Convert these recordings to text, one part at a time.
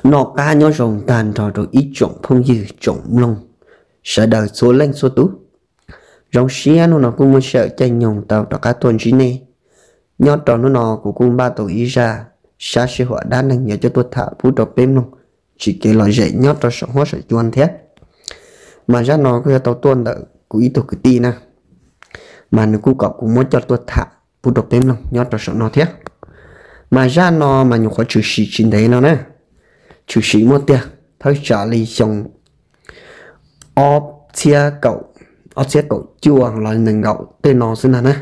Noj qab nyob zoo tag nrho rau ib tsoom phooj ywg tsoom mloog sawv daws txhua leej txhua tus. Zoo siab hnub no kuj muaj sij hawm caij nyoog tau rov qab tuaj ntsib nej. Nyob rau hnub no kuv kuj npaj tau ib zaj sab sij huam dab neeg yuav coj tuaj tham pub rau peb mloog, tsis kev lom zem nyob rau saum huab saum cua thiab. Mas zaj no kuj yuav tau tuaj ntawm kuv ib tug kwv tij na, mas nws kuj kom kuv muab coj tuaj tham pub rau peb mloog nyob rau saum no thiab. Mas zaj no mas nyuam qhuav tshwm sim tsis ntev no na, tshwm sim muaj tiag thawj tsam li xyoo ob txhiab kaum, ob txhiab kaum cuaj los nees nkaum tej no xwb ntag na.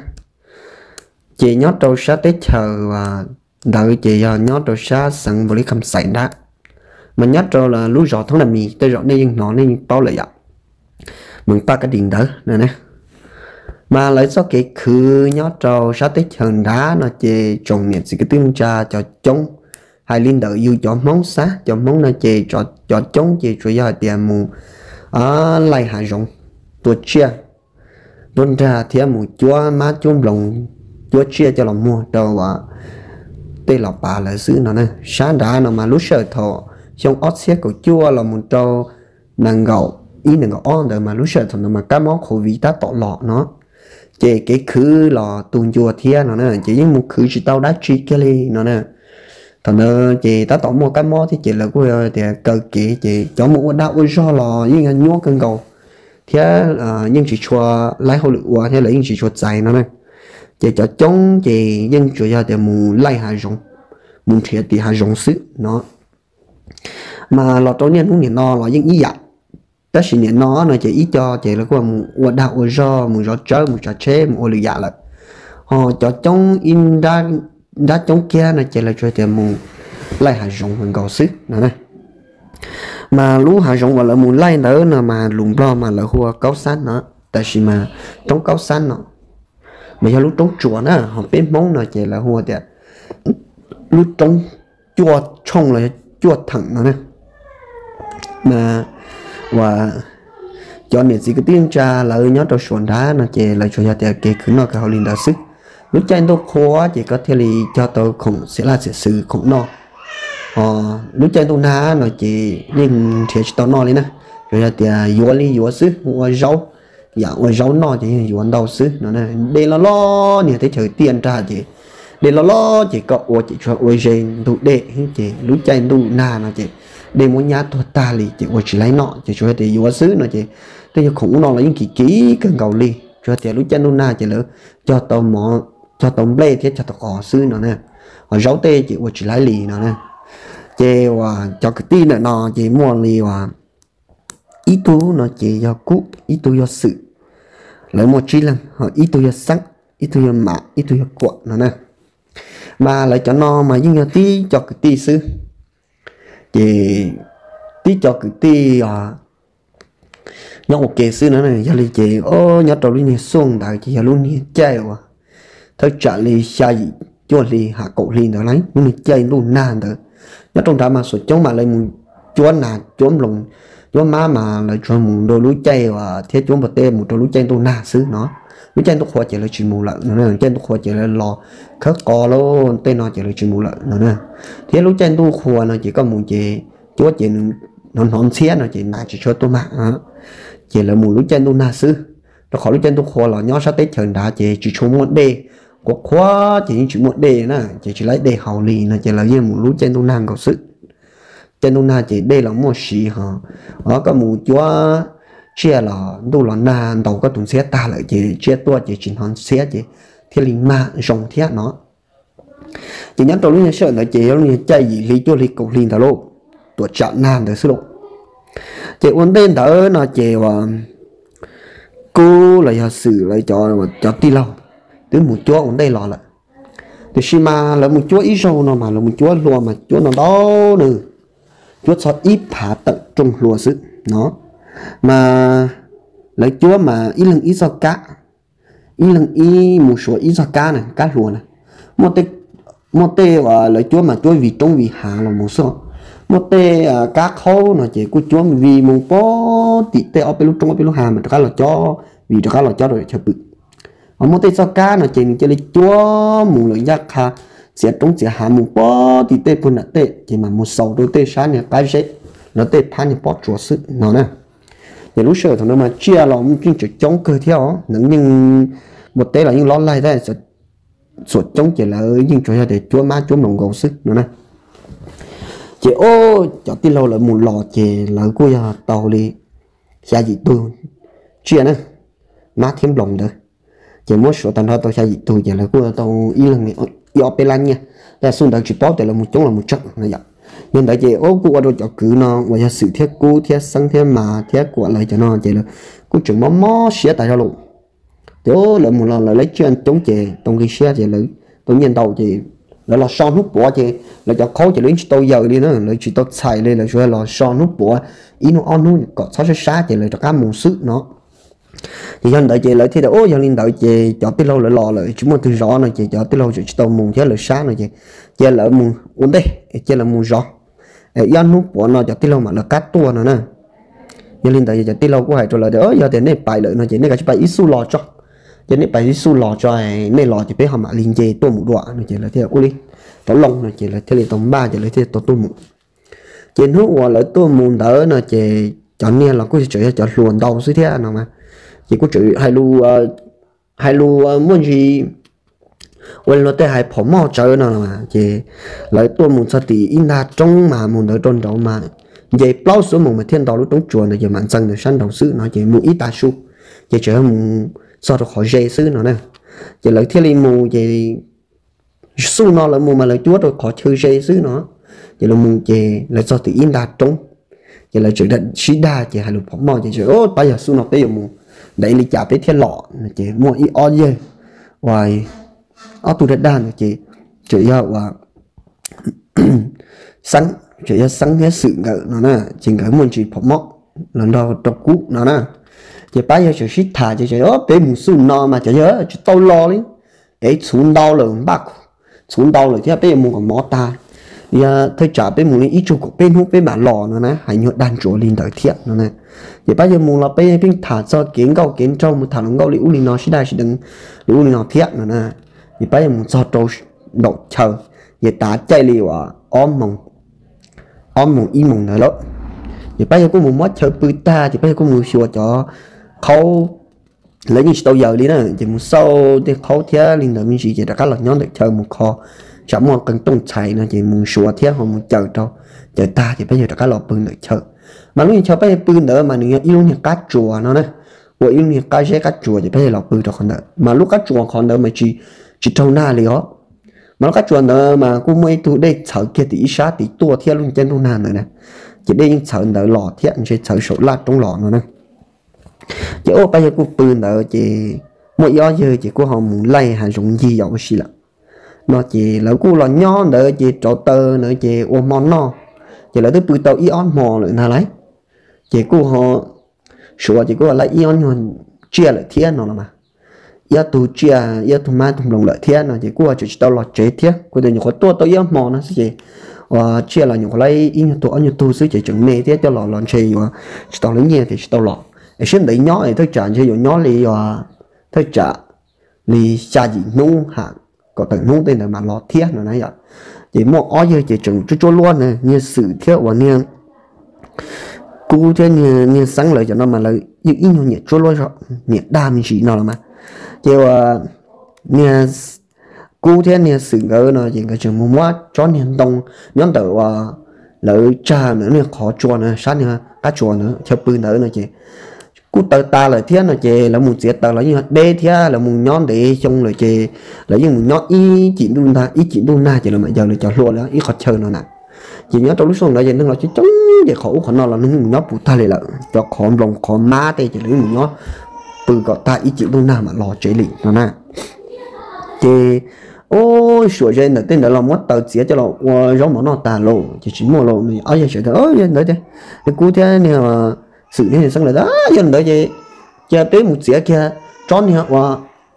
Ces nyob rau sab teb chaws ntawd ces yog nyob rau sab xeev Npaus Lis Kham Xais nrab, mas nyob rau lub zos Thoob Nas Mis, tej zaum nej yeej hnov nej yeej paub lawm yom, Moos Paj Kab Dis ntawd no. Mas lawv txoj kev khwv nyob rau sab teb chaws nrad no ces tsoom niam txiv kwv tij neej tsa cov coob, hais li ntawm yus cov Hmoob xwb, cov Hmoob no ces cov coob ces tsuas yog hais tias mus laij hav zoov, tua tsiaj, tua nrag thiab mus cuab mab cuab nploos, cuab tsiaj coj los muag rau tej los pav lawv xwb no na. Sab nrad no mas lub sij hawm thaum xyoo ob txhiab kaum cuaj los mus rau nees nkaum ib nees nkaum ob ntawd mas lub sij hawm thaum ntawd mas kab mob COVID tab tom los no, ces kev khwv los tu ncua thiab no na, ces yeej mus khwv tsis tau dab tsi kiag li no na. Thaum ntawd ces tab tom muaj kab mob thiab ces lawv kuj tias kaw kev ces cov mus ua dag ua zog los yeej nyuaj kawg nkaus thiab yeej tsis tshua laib hauj lwm ua thiab lawv yeej tsis tshua txais no na. Ces cov coob ces yeej tsuas yog tias mus laij hav zoov, mus nrhiav tim hav zoov xwb no. Mas los rau niaj hnub nim no los yeej ib yam, tab sis nim no no ces ib co ces lawv kuj mus ua dag ua zog, mus zov tsawb, mus tsav tsheb, mus ua lwm yam lawm. Ho cov coob ib nrab coob kiag no ces lawv tsuas tias mus laij hav zoov nkaus xwb no. Mas lub hav zoov uas lawv mus laij ntawd no mas lus Nplog mas lawv hu ua Kaub Xab no, tab sis mas roob Kaub Xab no mas yog lub roob tsuas na, ho peb Hmoob no ces lawv hu tias lub roob Cuaj Tshooj los yog Cuaj Theem no na. Mas uas cov niam txiv kwv tij neej tsa lawv nyob rau suav nrad no ces lawv tsuas yog tias kev khwv noj khwv haus li ntawd xwb. Lub caij ntuj qhua ces koj thiaj li cog tau khoom xiam laj xiam xwm khoom noj. Ho lub caij ntuj nag no ces yeej nrhiav tsis tau noj li na, tsuas yog tias yuav li yuav xwb, ua zaub, yam ua zaub noj ces yeej yuav ntau xwb no. De loj loj niag teb chaws tiaj nrag ces de loj loj ces koj ua ces tsuas ua ze ntug dej ces lub caij ntuj nag no ces dej muab nyab tuag tag li ces ua tsis laib noj ces tsuas yog tias yuav xwb no ces tej nyuag khoom ub no los yeej kim kim kawg nkaus li, tsuas yog tias lub caij ntuj nag ces lawv cog tau mov, cog tau nplej thiab cog tau qos xwb no na. Ho zaub tej ces ua tsis laib li no na. Ces uas cov kwv tij ntawm no ces muaj li uas ib tug no ces yog Kub, ib tug yog Xwm, lawv muaj tsib leeg, ho ib tug yog Xeeb, ib tug yog Mam, ib tug yog Kuam no na. Mas lawv cov no mas yeej yog tib co kwv tij xwb, ces tib co kwv tij nyob ua ke xwb no. Yog li ces nyob rau lub niag xuaj ntawd ces yog lub niag caij uas thawj tsam li xya yim cuaj hli ha kaum hli ntawd lauj, lub niag caij ntuj nag ntawd. Nyob rau nrad mas xuam coob mas lawv mus cuab nas cuab nploos, cuab mab mas lawv tsuas mus rau lub caij uas thiab cuab npua teb mus rau lub caij ntuj nag xwb no. Lub caij ntuj qhua ces lawv tsis mus lawm no, caij ntuj qhua ces lawv los khawb qos lawm tej no ces lawv tsis mus lawm no. Thiab lub caij ntuj qhua no ces koj mus ces cuab ces hnov hnov ntxhiab no ces nas tsis tshua tuaj mag, ces lawv mus lub caij ntuj nag xwb. Rau qhov lub caij ntuj qhua los nyob sab teb chaws nrad ces tsis tshua muaj dej, qhuav qhuav ces yeej tsis muaj dej na, ces tsis laib dej haus li no ces lawv yeej mus lub caij ntuj nag nkaus xwb. Caij ntuj nag ces dej los muaj siv ho, koj mus cuab tsiaj los ntuj los nag ntaus koj tus ntxhiab tag lawm ces tsiaj tuaj ces tsis hnov ntxhiab ces thiaj li mag zoo thiab no. Ces nyob rau lub niag sij hawm ntawd ces yog lub niag caij yim hli cuaj hli kaum hli ntawd lauj, tuam tsam nag ntawd xwb lauj. Ces ua ntej ntawd no ces uas Kub los yog Xwm lawv cov tij laug twb mus cuab ua ntej los lawm. Tiam sis mas lawv mus cuab ib zaug no mas lawv mus cuab hlua mas cuab no ntau nws, cuab txog ib phav tawm rooj hlua xwb no. Mas lawv cuab mas ib leeg ib txoj kab, ib leeg ib mus suav ib txoj kab na, kab hlua na. Muaj tej uas lawv cuab mas cuab vim roob vim hav los mus xwb. Muaj tej kab qhaub no ces kuj cuab vim mus pog tim tej ob peb lub roob ob peb lub hav mas rov qab los cob, vim rov qab los cob rau chaw pwm. Ho muaj tej txoj kab no ces nws cia li cuab mus lawm ncaj qha txiav roob txiav hav mus puag tim tej puag nram tej ces mam mus xaus rau tej sab niag qab zeb, los tej phab niag pob tsuas xwb no na. Ces lub sij hawm thaum no mas tsiaj los yeej tseem coob kawg thiab os, neev yeej, npua teb los yeej lob laig thiab, txhua coob ces lawv yeej tsuas yog tias cuab mab cuab nploos nkaus xwb no na. Ces o, cov tij laug lawv mus los ces lawv kuj yog tau li xya yim tug tsiaj na, mab thiab nploos ntawd. Ces muab suav tag nrho tau xya yim tug ces lawv kuj tau ib leeg ib ob peb lab nyiaj. Tej xub ntawd tsis paub tias lawv mus coob los mus tsawg no yom. Yog ntawd ces o kuj ua rau cov kwv no uas yog Xwm thiab Kub thiab Xeeb thiab Mas thiab Kuam lawv cov no ces lawv kuj tseem mob mob siab tas zog lawm. Ces lawv mus los lawv lab tsiaj coob ces tau nqi siab ces lawv tau nyiaj ntau ces lawv los so hnub puav ces lawv cov qhaub ces lawv yeej tsis tau yaws li na, lawv tsis tau txhais li, lawv tsuas los so hnub puav ib hnub ob hnub kom txhob sab sab ces lawv rov qab mus xwb no. Ces yog ntawd ces lawv thiaj tias o yog li ntawd ces cov tij laug lawv los lawm tsis muaj twg zov no ces cov tij laug tseem tsis tau mus thiab lawv sab no ces cia lawv mus ua ntej, cia lawv mus zov, ib ob hnub puav no cov tij laug mam lawv qab tuaj no na. Yog li ntawd cov tij laug kuj hais rau lawv tias yog tias nej pais lawm no ces nej kav tsij pais ib xuj los tso, ces nej pais ib xuj los tso, nej los ces peb ho mam li nce tuaj mus dua no ces lawv thiaj ua li tau loo no ces lawv thiaj li tau npaj ces lawv thiaj tau tuaj mus. Ces hnub uas lawv tuaj mus ntawd no ces cov niag los kuj tseem yog cov hluas ntau xwb thiab no, ces kuj tseem hais lus muaj ntsis ua li luag tej hais phom moj tsawv no. Ces lawv tuaj mus txog tim ib ntag roob mas mus ntawd rau nraud mas nce plaub xuab moos mas thiaj nto lub roob tsuas ntawd ces mam ntxeev ntawd sab nraud xwb no ces mus ib tag su ces tseem yog mus txog rau qhov ze xwb no na. Ces lawv thiaj li mus ces xuj no lawv mus mas lawv cuab rau qhov chaw ze xwb no. Ces lawv mus ces lawv txog tim ib ntag roob ces lawv tseem sib dag ces hais lus phom moj ces pab yog xuj no peb yuav mus ntev li cas peb thiaj los no ces muaj ib ob yawg uas ob tug dag dag ntawd ces tseem yog uas Xeeb, tseem yog Xeeb thiab Xwm nkawd no na, ces nkawd muaj ntsis phom moj los nrog rau Kub no na. Ces pab yawg tseem sib tham ces tias peb mus xuj no mas cov yawg tsis tau los li, es txhuv ntau lawm npaj, txhuv ntau lawm thiab peb yuav mus kom mov tag, yog thawj tsam peb mus li ib tsug kaum peb hnub peb mam los no na, hais nyuag dag ntsuav li ntawd thiab no na. Ces pab yawg mus los peb yeej pheej tham txog kev nkauj kev nraug, mus tham hluas nkauj li ub li no, sib daj sib deev li ub li no thiab no na. Ces pab yawg mus txog rau nraum chaw, ces tav caij li uas ob moos, ob moos ib moos ntawd lawm. Ces pab yawg kuj mus muab chaw pw tag ces pab yawg kuj mus xyuas cov qhaub, lawv yeej tsis tau yaws li na, ces mus xauj tej qhaub thiab li ntawd me ntsis ces rov qab los nyob ntawm chaw mus kho tsam muaj qee tooj txhais no ces mus xyuas thiab ho mus caws rau, caws tag ces pab yawg rov qab los pw ntawm chaw. Mas lub niag chaw pab yawg pw ntawd mas nws yog ib lub niag qab tsuas no na, ua ib lub niag qab zeb qab tsuas ces pab yawg los pw rau qhov ntawd. Mas lub qab tsuas qhov ntawd mas tsis, tsis raug nag li os. Mas lub qab tsuas ntawd mas kuj muaj ib tug dej txhawv kiag tim ib sab tid tuaj thiab lub caij ntuj nag ntawd na, ces dej yeej txhawv ntawd los thiab ntshe txhawv saum laj roob los no na. Ces ua pab yawg kuj pw ntawd ces muaj ib ob yawg ces kuj ho mus laij hav zoov ncig yos ua si lawm no ces lawv kuj los nyob ntawd ces rauv taws ntawd ces ua hmo noj. Ces lawv twb pw tau ib ob hmo lawm ntag lauj. Ces kuj ho, Suav ces kuj laij ib ob nyuag tsiaj lawm thiab no los mas, ib ob tug tsiaj ib ob tug mab tug nploos lawm thiab no ces kuj ho tseem tsis tau los tsev thiab, kuj tias nyuam qhuav tuaj tau ib ob hmo no xwb ces ua tsiaj los nyuam qhuav laij ib nyuag tug ob nyuag tug xwb ces tseem me thiab coj los los ntshe yuav tsis tau lawv nyiaj ces tsis tau los. Es siab ntev nyob es thawj tsam ntshe yuav nyob li thawj tsam li xya yim hnub ha, kaum tawm hnub tej ntawd mam los thiab no na yom. Ces muaj ob yawg ces tseem tsuab tsuab luab na, niag Xwm thiab uas niag Kub thiab niag Xeeb lawv cov no mas lawv yeej ib nyuag nyiam tsuab luab zog, nyiam dag me ntsis no los mas. Ces uas niag Kub thiab niag Xwm nkawd no ces nkawd tseem mus muab tsob niag ntoo nyob ntawm uas lawv tsag ntawm niag qhov tsua na, sab niag qab tsuas ntawd chaw pw ntawd no ces kuj taws tas lawm thiab no ces lawv mus txiav taws los yeej yog deb thiab lawv mus nyob ntev xyoo lawm ces lawv yeej mus nyob ib cim ntuj nag ib cim ntuj nag ces lawv mam yaws lawv cov hlua lawm ib qhov chaw no na. Ces nyob rau lub xyoo ntawd ces neeg los coob coob ces qhov ub qhov no los neeg mus nyob puv tag li lawm, cov qhov nploos qhov mab tej ces lawv yeej mus nyob pw kom tag ib cim ntuj nag mam los tsev li no na. Ces ub, suam ze ntawm tej ntawd los muab taws txiav coj los ua zaub mov noj tas lauj ces tsis muaj lauj. Ob yawg sawv daws, yog ntawd ces, Kub thiab niag Xwm thiab niag Xeeb lawv tias yog li ntawd ces cia peb mus txiav kiag tsob niag uas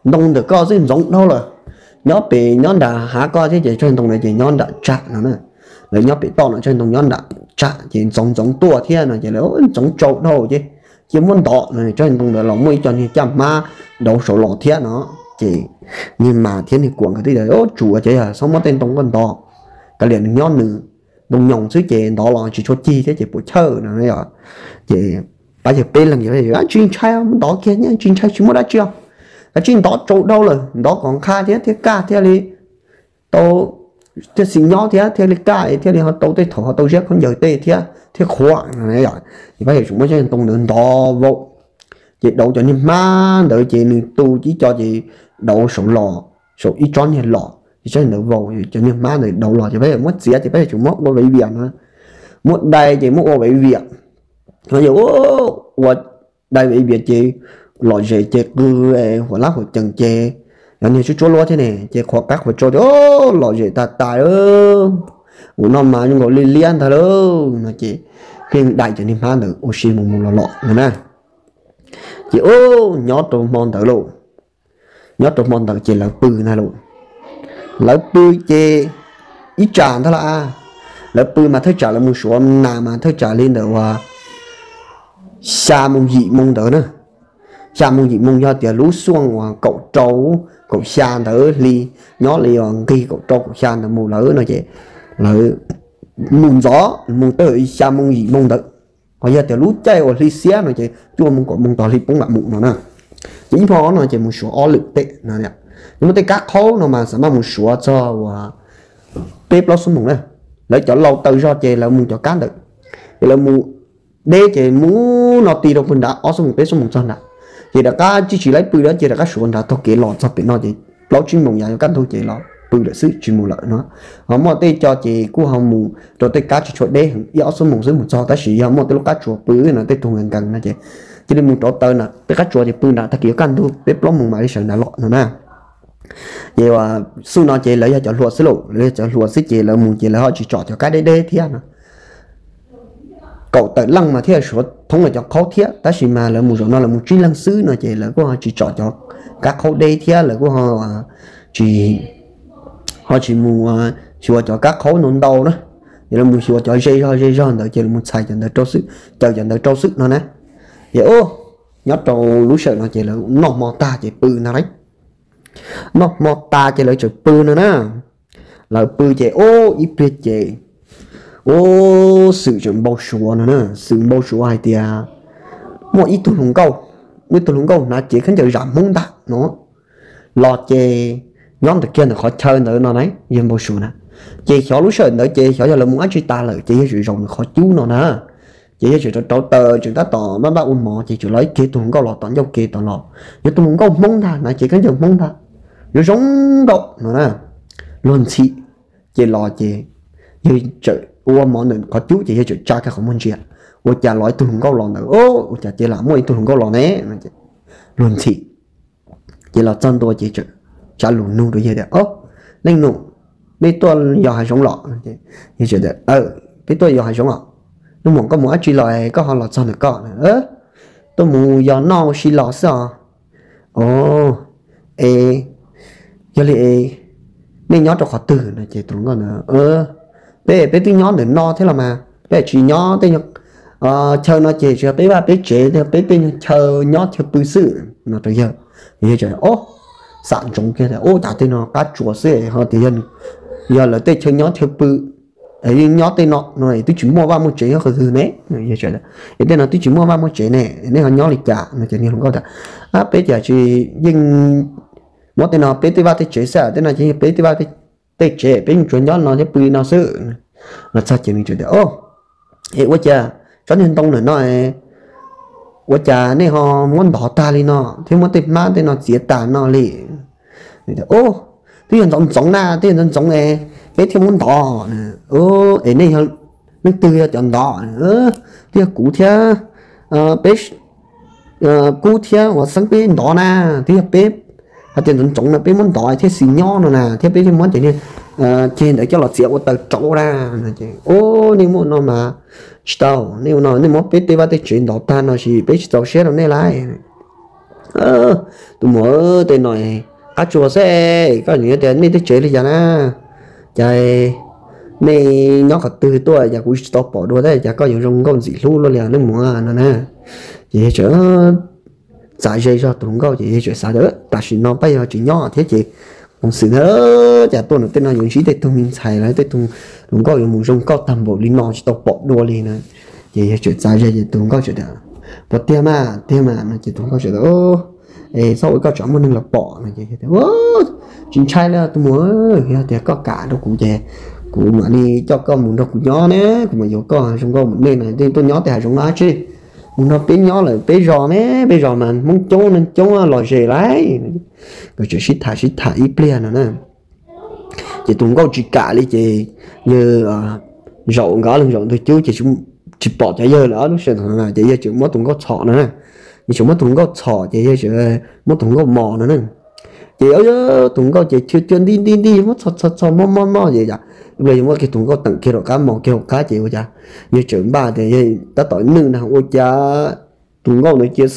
ntoo ntawm koj xwb ntxoov dhau lawm, nyob pem nyob nram hav koj thiab ces tsob ntoo ntawd ces nyob nram tsam no na. Lawv nyob pem toj no, tsob ntoo nyob nram tsam ces ntxoov ntxoov tuaj thiab no ces lawv ntxoov tsau dhau ces cia muab ntov no, tsob ntoo ntawd los muaj ib co niag caj hmab dauv saud los thiab no. Ces niag mas thiab niag kuam nkawd tib tias, Ub, tsuav ces yog txhob muab tej ntoo koj ntov, kav liam nws nyob nws, ntoo nyoos xwb ces ntov los tsis tshua cig thiab ces puas chawj no. Ces pab yawg peb leeg, Tsis ntshai, ntov kiag, tsis ntshai, tsis muaj dab tsi os. Kav tsij ntov tsaus dhau lawm, ntov kom nqha thiab thiaj kaj thiaj li tau, thiaj xis nyob thiab thiaj li kaj thiaj li ho tau tej thaum ho tau ziab khaub ncaws tej thiab thiaj qhuav no. Ces pab yawg tsuas muab cov ntoo ntawd ntov vau, ces dauv cov niag hmab ntawd ces nws tu ib co ces dauv saum los, saum ib tsob niag los ces tsob ntawd vau, cov niag hmab ntawd dauv los ces pab yawg muab txiav ces pab yawg tsuas muab ua vaiv vias no, muab dai ces muab ua vaiv vias no. Ces ua dai vaiv vias ces lom zem ces qw huam lab huam cees ces cov niag tsuab tsuab luab thiab ne ces qhuav qab qhuav tsau ces lom zem tas tas, Ua no mas zoo nkaus li liab ntag lauj no ces pheej dai cov niag hmab ntawd ua si mus mus los los no na. Ces ub, nyob rau hmo ntawd lauj, nyob rau hmo ntawd ces lawv pw na lauj. Lawv pw ces ib tsam ntag lauj, lawv pw mas thawj tsam lawv mus suav nas mas thawj tsam li ntawm uas xya moo yim moo ntawd na. Xya moo yim moo yog tias lub xuaj uas kaum rau, kaum xya ntawd hli, nyob li uas nqig kaum rau kaum xya ntawd mus lawm no ces lawv mus ntxov mus tau xya moo yim moo ntawd. Ho yog tias lub caij uas hli xiab no ces cuaj moo kaum moo tog hli poob mam mus no na. Ces ib hmo no ces mus suav ob lwm tej no. Muaj tej kab qhaub no mas xav maj mus suav txog uas peb plaub xuab moos na. Lawv cov laus taws zog ces lawv mus cov kab ntawd, ces lawv mus deb ces mus no ti rau pw nrad ob xuab moos peb xuab moos txog nrad. Ces rov qab tsis tsis laib pw lawm ces rov qab suav nrad taug kev los txog pem no ces plaub tsib moos yav yuav kaj ntug ces los pw lawm xwb tsis mus lawm no. Ho muaj tej co ces kuj ho mus rau tej kab tsis tshua deb heev ib ob xuab moos xwb mus txog tab sis yog muaj tej lub qab tsuas pw no tej tug nkees nkees no ces cia li mus rauv taws na peb qab tsuas ces pw nrad tag kis yuav kaj ntug peb plaub moos mam li sawv nrad los no na. Ces xub no ces lawv yog cov hluas xwb lauj, lawv yog cov hluas xwb ces lawv mus ces lawv ho tsis tsom cov kab deb deb thiab no. Kaum tawm leej mas thiaj suav thoob lawv cov qhaub thiab tab sis mas lawv mus zaum no lawv mus tsib leeg xwb no ces lawv kuj ho tsis tsom cov kab qhaub deb thiab lawv kuj ho tsis, ho tsis mus xyuas cov kab qhaub ntau ntau na. Ces lawv mus xyuas cov ze zog ze zog ntawd ces lawv mus txhais cov ntawd rau xwb, caws cov ntawd rau xwb no na. Ces ub, nyob rau lub sij hawm no ces lawv noj hmo tag ces pw ntag lauj. Noj hmo tas ces lawv tseem pw no na. Lawv pw ces ub ib pliag ces ub xwm tseem npau suav no na, xwm npau suav hais tias muaj ib tug hluas nkauj, muaj ib tug hluas nkauj hnav cev khaub ncaws zam hmoob ntag no los ces nyob ntawm kiag ntawm qhov chaw ntawd no na, yawg npau suav na. Ces xyov lub sij hawm ntawd ces xyov yog lawv mus dab tsi tas lawm ces yawg tseem zaum nws qhov cub no na. Ces yawg tseem rauv rauv taws tseem tab tom npaj npaj ua mov ces tseem los ib kiag tug hluas nkauj los tom ncauj ke tom los, yog tus hluas nkauj hmoob ntag na, cev khaub ncaws hmoob ntag, yuav zoo nraum no na, luag ntxhi. Ces los ces yawg tseem ua mov ntawm qhov cub ces yawg tseem tsa kiag qhov muag ntsia, ua cas los ib tug hluas nkauj los ntawd, ua cas ces lam muaj ib tug hluas nkauj los ne, luag ntxhi. Ces los txog ntua ces tseem tsa lus nug rau yawg tias, Ob, leej nus, nej tuaj yos hav zoov los? Yawg tias, Peb tuaj yos hav zoov os. Leej muam, koj mus dab tsi los koj ho los txog ntawm koj? Tuaj mus yos noj ua si los xwb os. Os, es yog li es nej nyob rau qhov twg no? Ces tus hluas nkauj ntawd, Peb, peb twb nyob ntawm no thiab los mas, peb tsis nyob tej chaw no ces tsis yog peb vaj peb tsev, peb tej chaw nyob chaw pw xwb no rau yawg. Yawg tias, Ob, xam ntsoov kiag tias ub, cas tej no qab tsuas xwb ho tias yog lawv tej chaw nyob chaw pw, yeej nyob tej no no twb tsis muaj vaj muaj tsev nyob qhov twg ne. Es tej no twb tsis muaj vaj muaj tsev ne, nej ho nyob li cas no? Ces niag hluas nkauj tias, Ab, peb cas tsis, yeej muab tej no peb tej vaj tej tsev xwb, tej no ces yog peb tej vaj tej tsev, peb yeej tsuas nyob no thiab pw li no xwb. Los txog ces nws tias, Ob, es ua cas tsob niag ntoo ntawm no, ua cas nej ho muab ntov tag li no thiab muab tej hmab tej no txiav tag no li? Ub, twb yog ntxoov ntxoov na, twb yog ntxoov ntxoov, peb thiaj muab ntov. Es nej yog leej twg yog cov ntov? Twb yog kuv thiab, peb, kuv thiab uas xeeb peb ntov na, twb yog peb hais tias ntxoov ntxoov no peb muab ntov thiaj xis nyob no na, thiab peb thiaj muab cov niag ceg ntawd coj los txiav ua taws rauv na. Ub, nej muab no mas tsis tau, nej ua no nej muab peb tej vaj tej tsev ntov tag no ces peb tsis txaus siab rau nej lauj. Tus muam, tej no qab tsuas xwb, koj nws tias nej tej tsev li cas na? Cas nej nyob qhov twg tuaj cas kuv tsis tau pom dua thiab, cas koj yuav zoo nkauj ntxim hlub luaj li leej muam no na? Ces yawg tseem txav ze zog tus hluas nkauj ces yawg tseem xav tias tam sim no pab yawg tsis nyob thiab ces, xwm ntawd cas tuaj no tej no yuav ntsib tej tug me ntxhais los tej tug hluas nkauj yuav mus zoo nkauj tag npaum li no tsis tau pom dua li na. Ces yawg tseem txav ze ces tus hluas nkauj tseem tias, puas tiag mas, tiag mas no ces tus hluas nkauj tseem tias, es txhob ua koj tsam muaj neeg los pom no ces, tsis ntshai li tus muam, yog tias koj kam rau kuv ces kuv mam li coj koj mus nrog kuv nyob ne, kuv mam yuav koj zoo nkauj mus nej na, tuaj nyob tej hav zoov no tsis mus nrog peb nyob lawm peb zos ne, peb zos mas Hmoob coob neeg coob lom zem lauj. Nkawd tseem sib tham sib tham ib pliag no na, ces tus nkauj tsis kam li ces yawg zaum nkawd ob leeg zaum ntug cub ces tsis pom cov yawg lawm ob lub sij hawm ces yawg tseem muab tus nkauj txhom no na. Yawg tseem muab tus nkauj txhom ces yawg tseem muab tus nkauj mos no na. Ces tus nkauj ces chua chua nti nti nti muab txhom txhom txhom mos mos mos ces yawg muab kiag tus nkauj teem kiag rau qab mos kiag hauv qab ces ua cas yawg tseem npaj tias yawg tab tom nwj na ua cas tus nkauj ntawd cia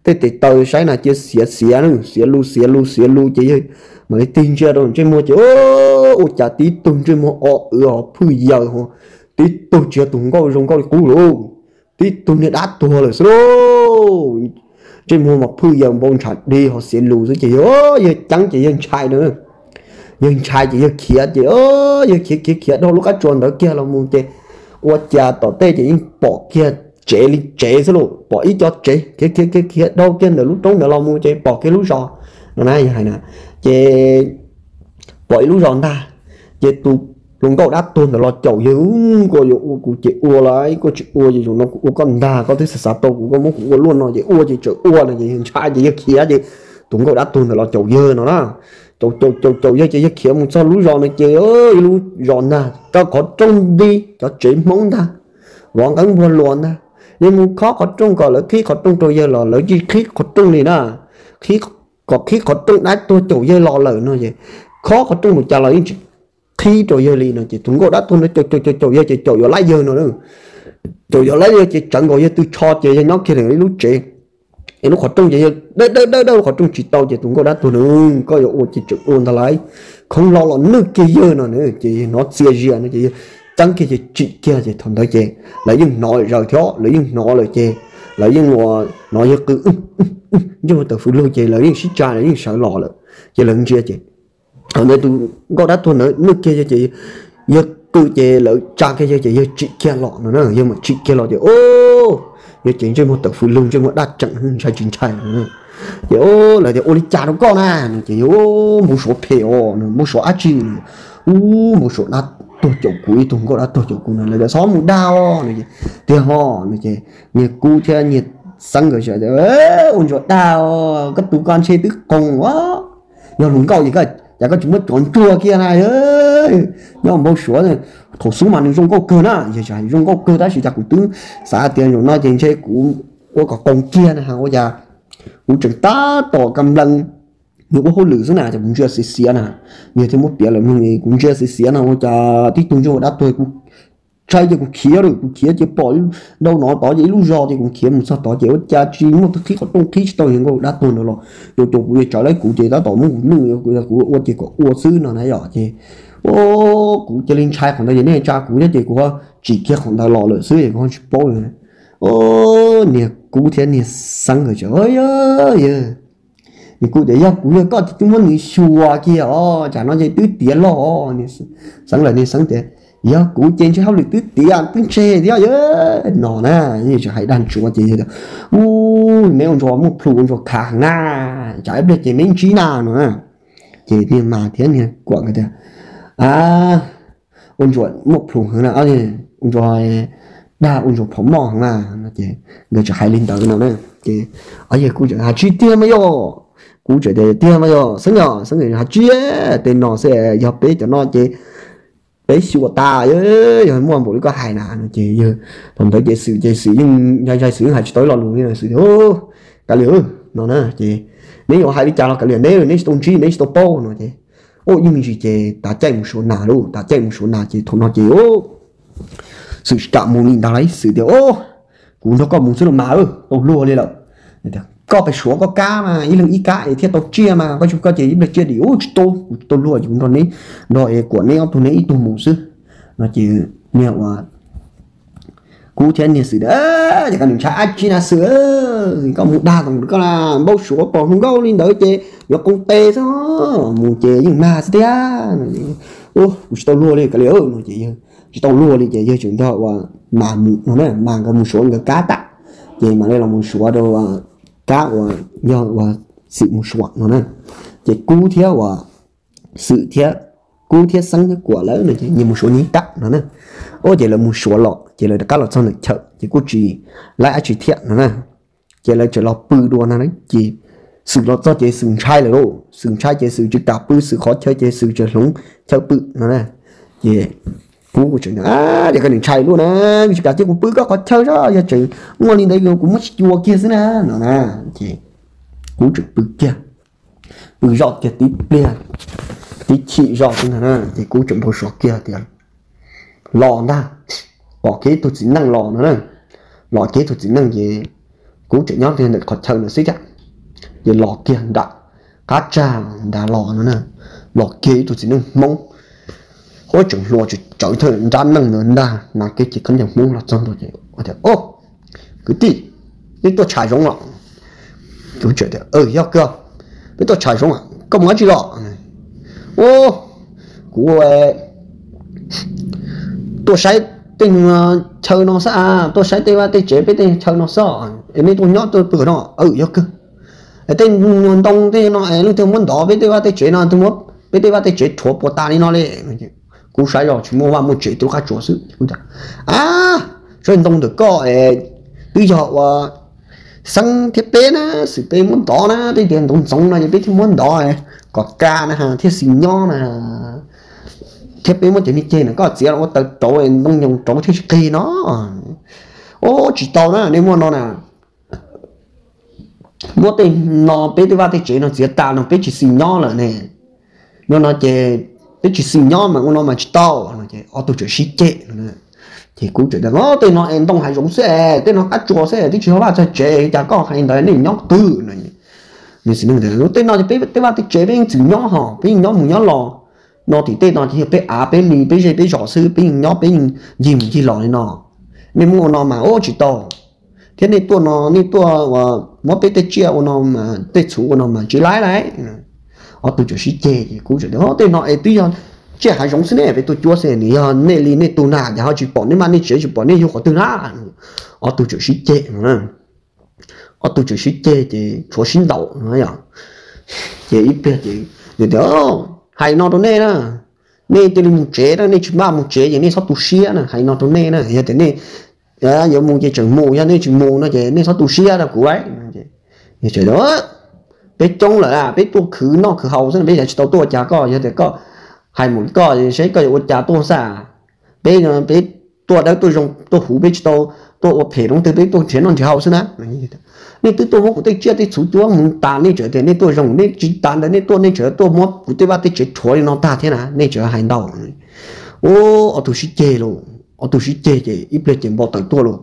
tej tes taw saib na cia xiav xiav xiav lus xiav lus xiav lus ces yawg mam li tig ntsia rau ntsej muag ces ua cas tib tug ntsej muag o wv hos phwj yaws hos tib tug tsis yog tus nkauj zoo nkauj li qub lauj, tib tug niag dab tuag lawm xwb lauj. Ntsej muag mas phwj yaws npau ntshav dig hos xiav lus xwb ces yawg, yawg ceeb ces yawg ntshai na. Yawg ntshai ces yawg khiav ces yawg khiav khiav khiav dhau lub qab tsua ntawd kiag los mus ces ua cas tom tej ces yeej pom kiag tsev li tsev xwb lauj, pom ib co tsev khiav khiav khiav khiav dhau kiag ntawm lub roob ntawd los mus ces pom kiag lub zos no na yawg hais na. Ces pom ib lub zos ntag, ces tus hluas nkauj dab tuag ntawd los caum yawg, koj yuav ua kuv ces ua lauj, koj tsis ua ces zaum no kuv ua koj ntag, koj twb xav xav tau kuv, koj muab kuv ua luaj no ces ua ces tseem ua no ces yawg ntshai ces yawg khiav ces tus nkauj dab tuag ntawd los caum yawg no na. Caum caum caum caum yawg ces yawg khiav mus txog lub zos no ces ib lub zos ntag, rau qhov rooj nti cov tsev Hmoob ntag, vov nqeeb npuag luas ntag. Yawg mus khob qhov rooj kom lawv qhib qhov rooj rau yawg los lawv tsis qhib qhov rooj li na. Qhib, kom qhib qhov rooj dab tuag caum yawg los lawm no es, khob qhov rooj mus cas los yeej tsis qhib rau yawg li no ces tus nkauj dab tuag ntawd caum caum caum caum yawg ces caum yuav laib yawg no. Caum yuav laib yawg ces tsawv nkaus yawg tw tsho ces yawg nyob kiag ntawm ib lub tsev, ib lub qhov rooj ces yawg dawb dawb dawb dawb lub qhov rooj tsis tau ces tus nkauj dab tuag no, koj yuav ua ces tseem ua ntag lauj, khoov hlo los nwj kiag yawg no ces yawg hnov txias zias no ces yawg ceeb kiag ces tsim kiag ces thaum ntawd ces lawv yeej hnov lawm zaws thiab, lawv yeej hnov lawm ces lawv yeej hnov yawg qw ntsej muag tawm fws lug ces lawv yeej sib tsa lawv yeej sawv los lawm. Ces lawv ntsia ces thaum ntawd tus nkauj dab tuag ntawd nwj kiag yawg ces yawg qw ces lawv tsa kiag yawg ces yawg tsim kiag los no na, yawg mam tsim kiag los ces o, yawg ces ntsej muag tawm fws lug ntsej muag daj tseem ntshai tsis ntshai no. Ces lawv tias ua li cas rau koj na no ces yawg npau suav phem os, npau suav dab tsi no, ub npau suav dab tuag caum kuv, ib tug nkauj dab tuag caum kuv no, lawv tias txhob mus dag os no ces tiag ho no ces niag Kub thiab niag Xeeb nkawd tias ua ntsuas dag os, koj tus ko ntshe twb qoos os, yog hluas nkauj ces cas koj tsis muab cov ntsuag kiag na. Nyob npau suav, thaum xub mas nws zoo nkauj kawg na, yawg zoo nkauj kawg tab sis cas kuv twb xav tias zaum no ces ntshe kuv ua kom qoos kiag na ua cas kuv tseem tab tom ka nplees nws ua hauj lwm xwb na ces kuv ntsia xiav xiav na, yawg thiaj muab piav lawm mloog kuv ntsia xiav xiav na ua cas tib tug ntsej muag dab tuag kuv ntshai ces kuv khiav lawm, kuv khiav ces pom ntau no tod ces ib lub zos ces kuv khiav mus txog tod ces ua cas tsis muaj tus qhib qhov rooj, qhib tsis tau, yawg nkauj dab tuag ntawd los caum caum kuv, yawg tsawv laib kuv ces tab tom muab kuv nwj, kuv ua ces kom ua xwb no na yom ces kuv cia li ntshai qhov ntawd ces nej tsa kuv thiab ces kuv tsim kiag qhov ntawd los lawm xwb es kuv ho tsis paub li. Niag Kub thiab niag Xeeb nkawd tias yawg, niag Kub tias yog kuv yog koj ces twb muab nws xyuas kiag os, tsam no ces twb tiav loj os. Xeeb lawm niag Xeeb tias yog kuv ces ntshe hauj lwm twb tiav twb ntseg thiab yawg no na. Yeej tseem hais dag ntsuav ces yawg tias ub, neb ua ntsuas muaj plhus ua ntsuas khav heev na, tsam ib pliag ces neb ntsib na no na. Ces niag Mas thiab niag Kuam nkawd tias a, ua ntsuas muaj plhus heev na, ua ntsuas dag ua ntsuas phom moj heev na no ces nkawd tseem hais li ntawd no na. Ces yawg kuj tseem hais tsis tiag mas yog, kuv tseem tias tiag mas yog Xeeb yog Xeeb hais tsis tiag, tej no xwb yog peb cov no ces peb xyuas tas, yog muaj npaum li koj hais na no ces yawg thaum ntawd ces Xwm ces Xwm yeej ntshai ntshai, Xwm yeej hais tsis tau ib lo lus li, Xwm tias kav liam no na ces neb yuav hais li cas los kav liam, neb neb tsis tau ntsib neb tsis tau paub no ces ua ib me ntsis ces tav caij mus Suav nag lauj, tav caij mus Suav nag ces thaum no ces Xwm tsis kam mus li ntag lauj, Xwm tias kuv nrog koj mus xwb los mas tau luag li lawm. Koj pais Suav koj kab mas ib leeg ib kab es thiaj tau tsiaj mas, koj tsis koj ces ib pliag tsiaj dim ub tsis tau, kuv tsis tau luag ces kuv nrog neb, nrog es Kuam neb ob tug neb ib tug mus xwb no ces niag ua Kub thiab niag Xwm tias, Koj ntshai dab tsi na Xwm? Koj mus dag tau koj npau suav pom hluas nkauj li ntawd ces yuav qoo tes xwb, mus ces yeej mag xwb tiag. Kuv tsis tau luag li, kav liam no ces yawg tsis tau luag li ces yawg tseem nrog uas Mas mus no na, Mas nkawd mus suav nkawd kab tag, ces mam li los mus suav rau kab uas yog uas Xwm mus suav no na. Ces Kub thiab uas Xwm thiab, Kub thiab Xeeb thiab Kuam lawv no ces nyias mus suav nyias ib kab no na. Ua ces lawv mus suav los ces lawv rov qab los txog ntawm chaw ces kuj tsis laib dab tsi thiab no na. Ces lawv tseem los pw dua no ces Xwm los txog ces Xwm ntshai lawm lauj, Xwm ntshai ces Xwm tsis kam pw Xwm qhov chaw ces Xwm tseem hloov chaw pw no na. Ces Kub tseem, Ces koj nim ntshai luaj na, tsis kam cia kuv pw koj qhov chaw, yog tseem muaj li ntawd kuv muab tsis cua kiag xwb na no na. Ces Kub tseem pw kiag, pw zoj kiag tib pliag, tib chim zoj xwb ntag na ces Kub tseem npau suav kiag tias los ntag, pom kiag ib tug txiv neej los no na. Los kiag ib tug txiv neej ces Kub tseem nyob kiag ntawm qhov chaw ntawd xwb thiab, ces los kiag nram qab tsag nrad los no na. Los kiag ib tug txiv neej Hmoob, huab tseem hluas tsawv thawj nrab neej ntawd ntag, hnav kiag cev khaub ncaws Hmoob los txog ntua ces tias, Au, kwv tij, nej tuaj tsham zoov los? Kuv tias, Yog kawg, peb tuaj tsham zoov, koj mus dab tsi los? Au, kuv tuaj saib tej chaw no xwb, tuaj saib tej vaj tej tsev peb tej chaw no xwb, es nej tuaj nyob tuaj pw no? Yog kawg, tej ntoo tej no es leej twg muab ntov peb tej vaj tej tsev no, peb tej vaj tej tsev rhuav puas tas li no li. Kuv saib los tsis muaj vaj muaj tsev, twb qab tsuas xwb. Kuv tias, A, saib ntoo ntawm koj es twb yog ua Xeeb thiab peb na, Xwm peb muab ntov na, peb tias ntov ntxoov no ces peb thiaj muab ntov kom kaj na thiaj xis nyob na, thiab peb muab cov niag ceg no koj txiav los ua taws rauv, ntoo nyoos rauv thiaj tsis qig no. Au, tsis tau na, nej muab no na, muab tej no peb tej vaj tej tsev no txiav tas no peb tsis xis nyob lawm ne. No no ces peb tsis xis nyob mas ua no mas tsis tau no ces ob tug tseem sib ceg no. Ces kuv tseem tias, Tej no es ntoo hav zoov xwb es, tej no qab tsuas xwb es, twb tsis yog vaj txog tsev, cas koj hais ntawd, nej nyob qhov twg no? Nws txiv neej tias, Tej no ces peb tej vaj tej tsev peb yeej txwm nyob hos, peb yeej nyob mus nyob los no, tim tej no ces yog peb av peb li peb zej peb zos xwb, peb yeej nyob peb yeej ncig mus ncig los li no. Nej muab ua no mas ua tsis tau, thiab nej tuaj no nej tuaj ua, muab peb tej tsiaj ua no, tej txhuv ua no mas tsis laib lauj. Ob tug tseem sib ceg ces kuv tseem tias, Tej no es twb yog tsiaj hav zoov xwb ne, peb tuaj cuab xwb, nws yog nej li nej tug na, ces ho tsis pom nej vaj nej tsev, tsis pom nej yug qhov twg na. Ob tug tseem sib ceg no, ob tug tseem sib ceg ces tshuav sib ntaus no yom. Ces ib pliag ces tias, Hais no rau nej na, nej cia li mus tsev na, nej tsis npaj mus tsev ces nej txhob tu siab na, hais no rau nej na, yog tias nej yuav mus ces tseem mus, yog nej tsis mus no ces nej txhob tu siab rau kuv lauj. Peb coob lawm, peb tuaj khwv noj khwv haus xwb, peb yuav tsis tau tuaj ua cas koj, yog tias koj hais mus koj seb koj yuav ua cas tuaj xwb. Peb, peb tuaj dawb tuaj zoo tuaj huv, peb tsis tau tuaj ua phem rau leej twg, peb tuaj nrhiav noj nrhiav haus xwb na. Nej twb tuaj muab kuv tej tsiaj tej txhuv cuab mus tas, nej tseem tias nej tuaj zoo, nej tsis tas ntawd nej tuaj nej tseem tuaj muab kuv tej vaj tej tsev rhuav li no tag thiab na, nej tseem hais ntau. Ua ob tug sib ceg lauj, ob tug sib ceg ces ib pliag ces npau taws tuaj lauj.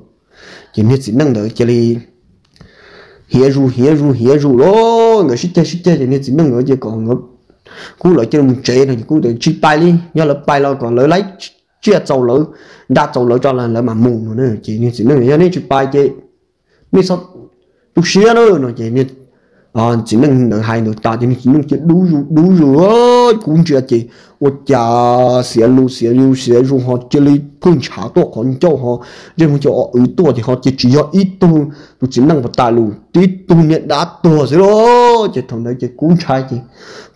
Ces niag txiv neej ntawd cia li hiav zus hiav zus hiav zus lauj, nkawd sib ceg sib ceg ces niag txiv neej ntawd ces kom nkawd, kuv lawv cia li mus tsev no ces kuv tias, Tsis pais li, yog lawv pais los kom lawv laib tsiaj txaus lawv, nra txaus lawv tso lawv mam mus no. Ces niag txiv neej, Yog nej tsis pais ces nej txhob tu siab na no ces txiv neej ntawd hais ntawd tas ces niag txiv neej cia dub zus dub zus, kuv ntsia ces ua cas xiav lus xiav lus xiav zus ho cia li phwj ntshav tuaj qhov ncauj ho ntsej muag cia o wv tuaj ces ho cia tsis yog ib tug tus txiv neej puas tas lus, tib tug niag dab tuag xwb lauj. Ces thaum ntawd ces kuv ntshai ces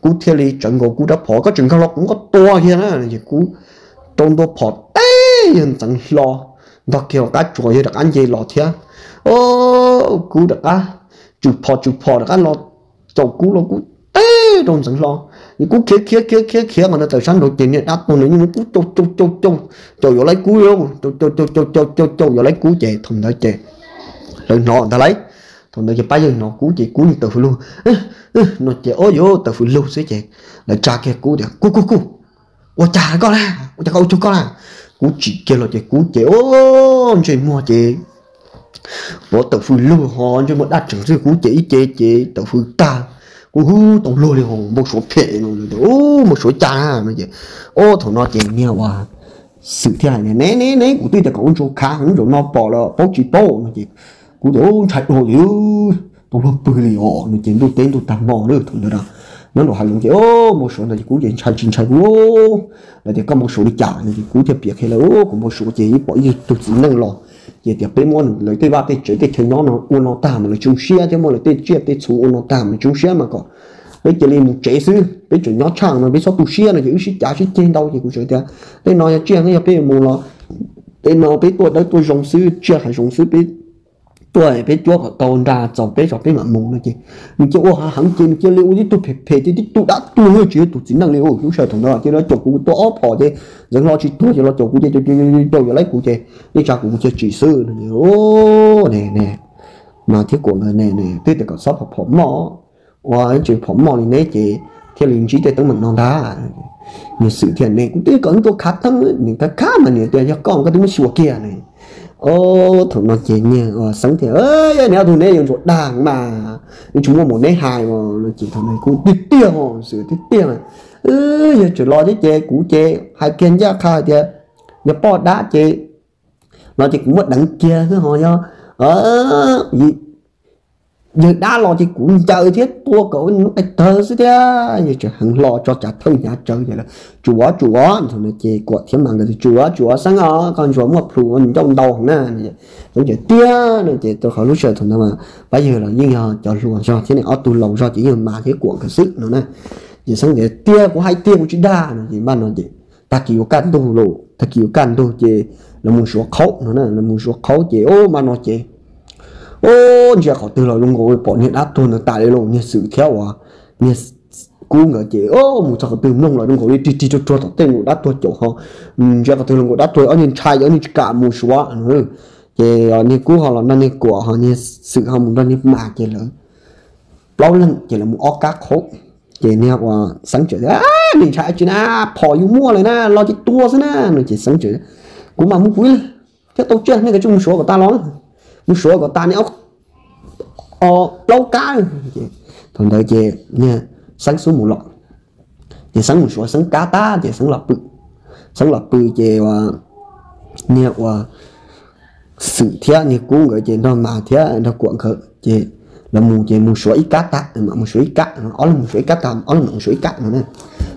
kuv thiaj li tsawv nkaus kuv rab phom, Koj tseem nkag los kuv nkaus tua kiag na. Ces kuv rau ntua phom teb yawg ntxeev hlo, ntog kiag hauv qab tsuas yawg rov qab nce los thiab. Kuv rov qab tsw phom tsw phom rov qab los caum kuv los kuv teb rau ntxeev hlo. Ces kuv khiav khiav khiav khiav khiav mas ntawd tawm sab nraud ces niag dab tuag ntawd yeej muab kuv caum caum caum caum caum yuav laib kuv, caum caum caum caum caum caum yuav laib kuv ces thaum ntawd ces lawv hnov ntag lauj. Thaum ntawd ces pab yawg hnov kuv ces kuv yeej tawm fws lug no ces, o yuav tawm fws lug xwb ces lawv tsa kiag kuv tias, Kuj kuj kuj, ua cas koj na, ua cas koj ua cuag koj na? Kuv tsim kiag los ces kuv ces o ntsej muag ces puav tawm fws lug ho ntsej muag daj tseem xwb, kuv ces ib ce ces tawm fws tag. Kuv hub tau luag li ho npau suav phem no, npau suav cas na no ces, o thaum no ces niag uas Xwm thiaj hais tias, Ne ne ne, kuv twb tias kom ua ntsuag khav heev, zaum no pom los paub tsis paub no ces kuv tias, Ntshai dhau li, tau luag pw li os no ces ntuj teb ntuj tag hmo lawm thaum ntawd na. Nyob nraum hav zoov ces npau suav ntawd ces kuv ces ntshai tsis ntshai kuv, lawv tias, Koj npau suav li cas no ces kuv thiaj piav qhia lawv, Kuv npau suav ces ib pom ib tug txiv neej los ces tias peb muab lawv tej vaj tej tsev tej chaw nyob no ua no tag mas lawv tsis zoo siab thiab, muab lawv tej tsiaj tej txhu ua no tag mas lawv tsis zoo siab mas kom peb cia li mus tsev xwb, peb tseem nyob tshaj no peb txhob tu siab no ces wb sib cav sib ceg ntau ces kuv tseem tias, Tej no yog tsiaj ne, yog peb mus los tej no peb tuaj dawb tuaj zoo xwb, tsiaj hav zoov xwb, peb tuaj peb cuab kom tau nra txaus peb tso peb mam mus no ces nws cia ua hav heev ces nws cia li ua tib tug phem phem ces tib tug dab tuag tsis yog tus txiv neej li. Lub sij hawm thaum ntawd ces los caum kuv tuaj ob phom ces ntxeev hlo tsis tuag ces los caum kuv ces caum caum caum yuav laib kuv ces yeej tsa kuv mus cuag tsis xwb no. Mas thiab kuam nkawd ne, twb tias kom txhob phom phom moj, ua tsis phom moj li neb ces thiaj li ntsib tej teeb meem no ntag. Niag Xwm thiaj, Ne kuv twb kom neb tuaj khav theeb, nws khav khav mas nws tias yog koj koj twb muab xyuas kiag ne. Thaum no ces niag Xeeb thiaj, Yog neb ob tug neb yuav ntsuas dag mas, yeej tsis muaj mus neb hais os no ces thaum no kuv tiag tiag os, Xwm tiag tiag, yog tseem los thiab ces kuv ces hais kiag ncaj qha hais tias yog poj dab ces los ces kuv muab deev kiag xwb ho yog yawg dab los ces kuv ncaws thiab tua kom ua nws lub qe tawg xwb thiab. Yawg tseem heev hlo tso cav thawj hnyav tsawv ces, Tsuav tsuav, thaum no ces kuam thiab mas nkawd tias, Tsuav tsuav Xeeb os, koj ntsuas muaj plhus ncauj ntau heev na. Xeeb tias, Tiag no ces rau qhov lub sij hawm thaum ntawd mas pab yawg los yeej yog cov hluas zog thiab ne, ob tug laus zog ces yeej mas thiab kuam nkawd xwb no na. Ces Xeeb tias, Tiag, kuv hais tiag kuv tsis dag no ces npaj no ces tag kis yuav kaj ntug los, tag kis yuav kaj ntug ces lawv mus suav qhaub no na, lawv mus suav qhaub ces o npaj no ces o ntsia qhov twg los zoo nkaus pom niag dab tuag ntawd tas li los niag Xwm thiab uas niag Kub nkawd ces o mus txog qhov twg mloog los zoo nkaus li rig rig ruag ruag tom tej nkaus dab tuag caum ho, ntsia qhov twg los nkaus dab tuag, ob niag ntshai ces ob niag tsis kam mus suav. Ces niag Kub ho los nrog niag kuam ho niag Xwm ho mus nrog niag mas ces lawv plaub leeg ces lawv mus ob kab qhaub. Ces niag uas Xeeb tseem tias, Nws ntshai tsis na, phom yus muaj lawm na, los ces tua xwb na no ces Xeeb tseem, Kuv mam mus kuv ib leeg thiab tau tsiaj, nej kav tsij mus suav kom tas los, mus suav kom tas nej ob plaub kab. Thaum ntawd ces niag Xeeb xub mus los, ces Xeeb mus suav Xeeb kab tag ces Xeeb los pw. Xeeb los pw ces niag uas Xwm thiab niag Kub nkawd ces nrog mas thiab nrog kuam nkawd ces lawv mus ces mus suav ib kab tag, mus suav ib kab, ob leeg mus suav ib kab tag, ob leeg mus suav ib kab no na.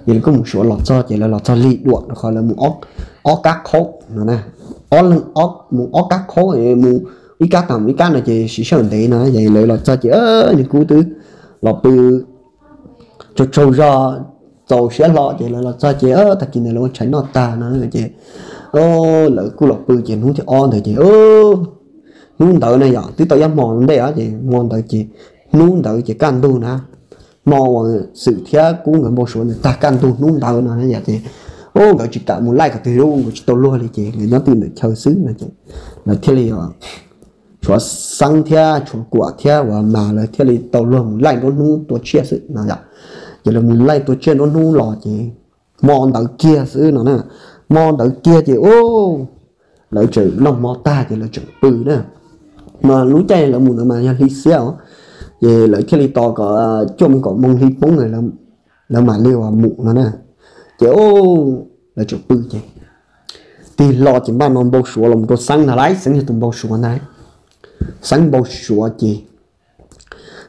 Ces lawv kuj mus suav los txog ces lawv los txog lig duam rau qhov lawv mus ob kab qhaub no na. Ob leeg mus ob kab qhaub, mus ib kab tag mus ib kab no ces siv sij hawm ntev no ces lawv los txog ces niag Kub twb los pw tsaug tsaug zog, txaus siab hlo ces lawv los txog ces tag kis ntawd lawv ua tshais noj tag no ces lawv kuj los pw ces hnub thib ob ntawd ces hnub ntawd na yom, twb tau ib hmo ntej ces hmo ntawd ces, hnub ntawd ces kaj ntug na, hmo uas Xwm thiab Kub nkawd npau suav ntawd tag kaj ntug hnub ntawd no yom ces nkawd tsis kam mus laij qhov twg li, nkawd tsis tau luag li ces nkawd nyob twj ywm ntawm chaw xwb no ces lawv thiaj li tshuav Xeeb thiab tshuav kuam thiab uas mas lawv thiaj li tau luag mus laij nruab hnub tua tsiaj xwb no yom. Ces lawv mus laij tua tsiaj nruab hnub los ces hmo ntawd kiag xwb no na, hmo ntawd kiag ces lawv tseem noj hmo tag ces lawv tseem pw na. Mas lub caij lawv mus ntawd mas yog hli xiab os, ces lawv thiaj li tos kom cuaj moos kaum moos hli poob lawv mam li uas mus no na. Ces lawv tseem pw ces tig hlo ces npaj no npau suav los rau Xeeb ntag lauj, Xeeb yog tus npau suav ntag. Xeeb npau suav ces,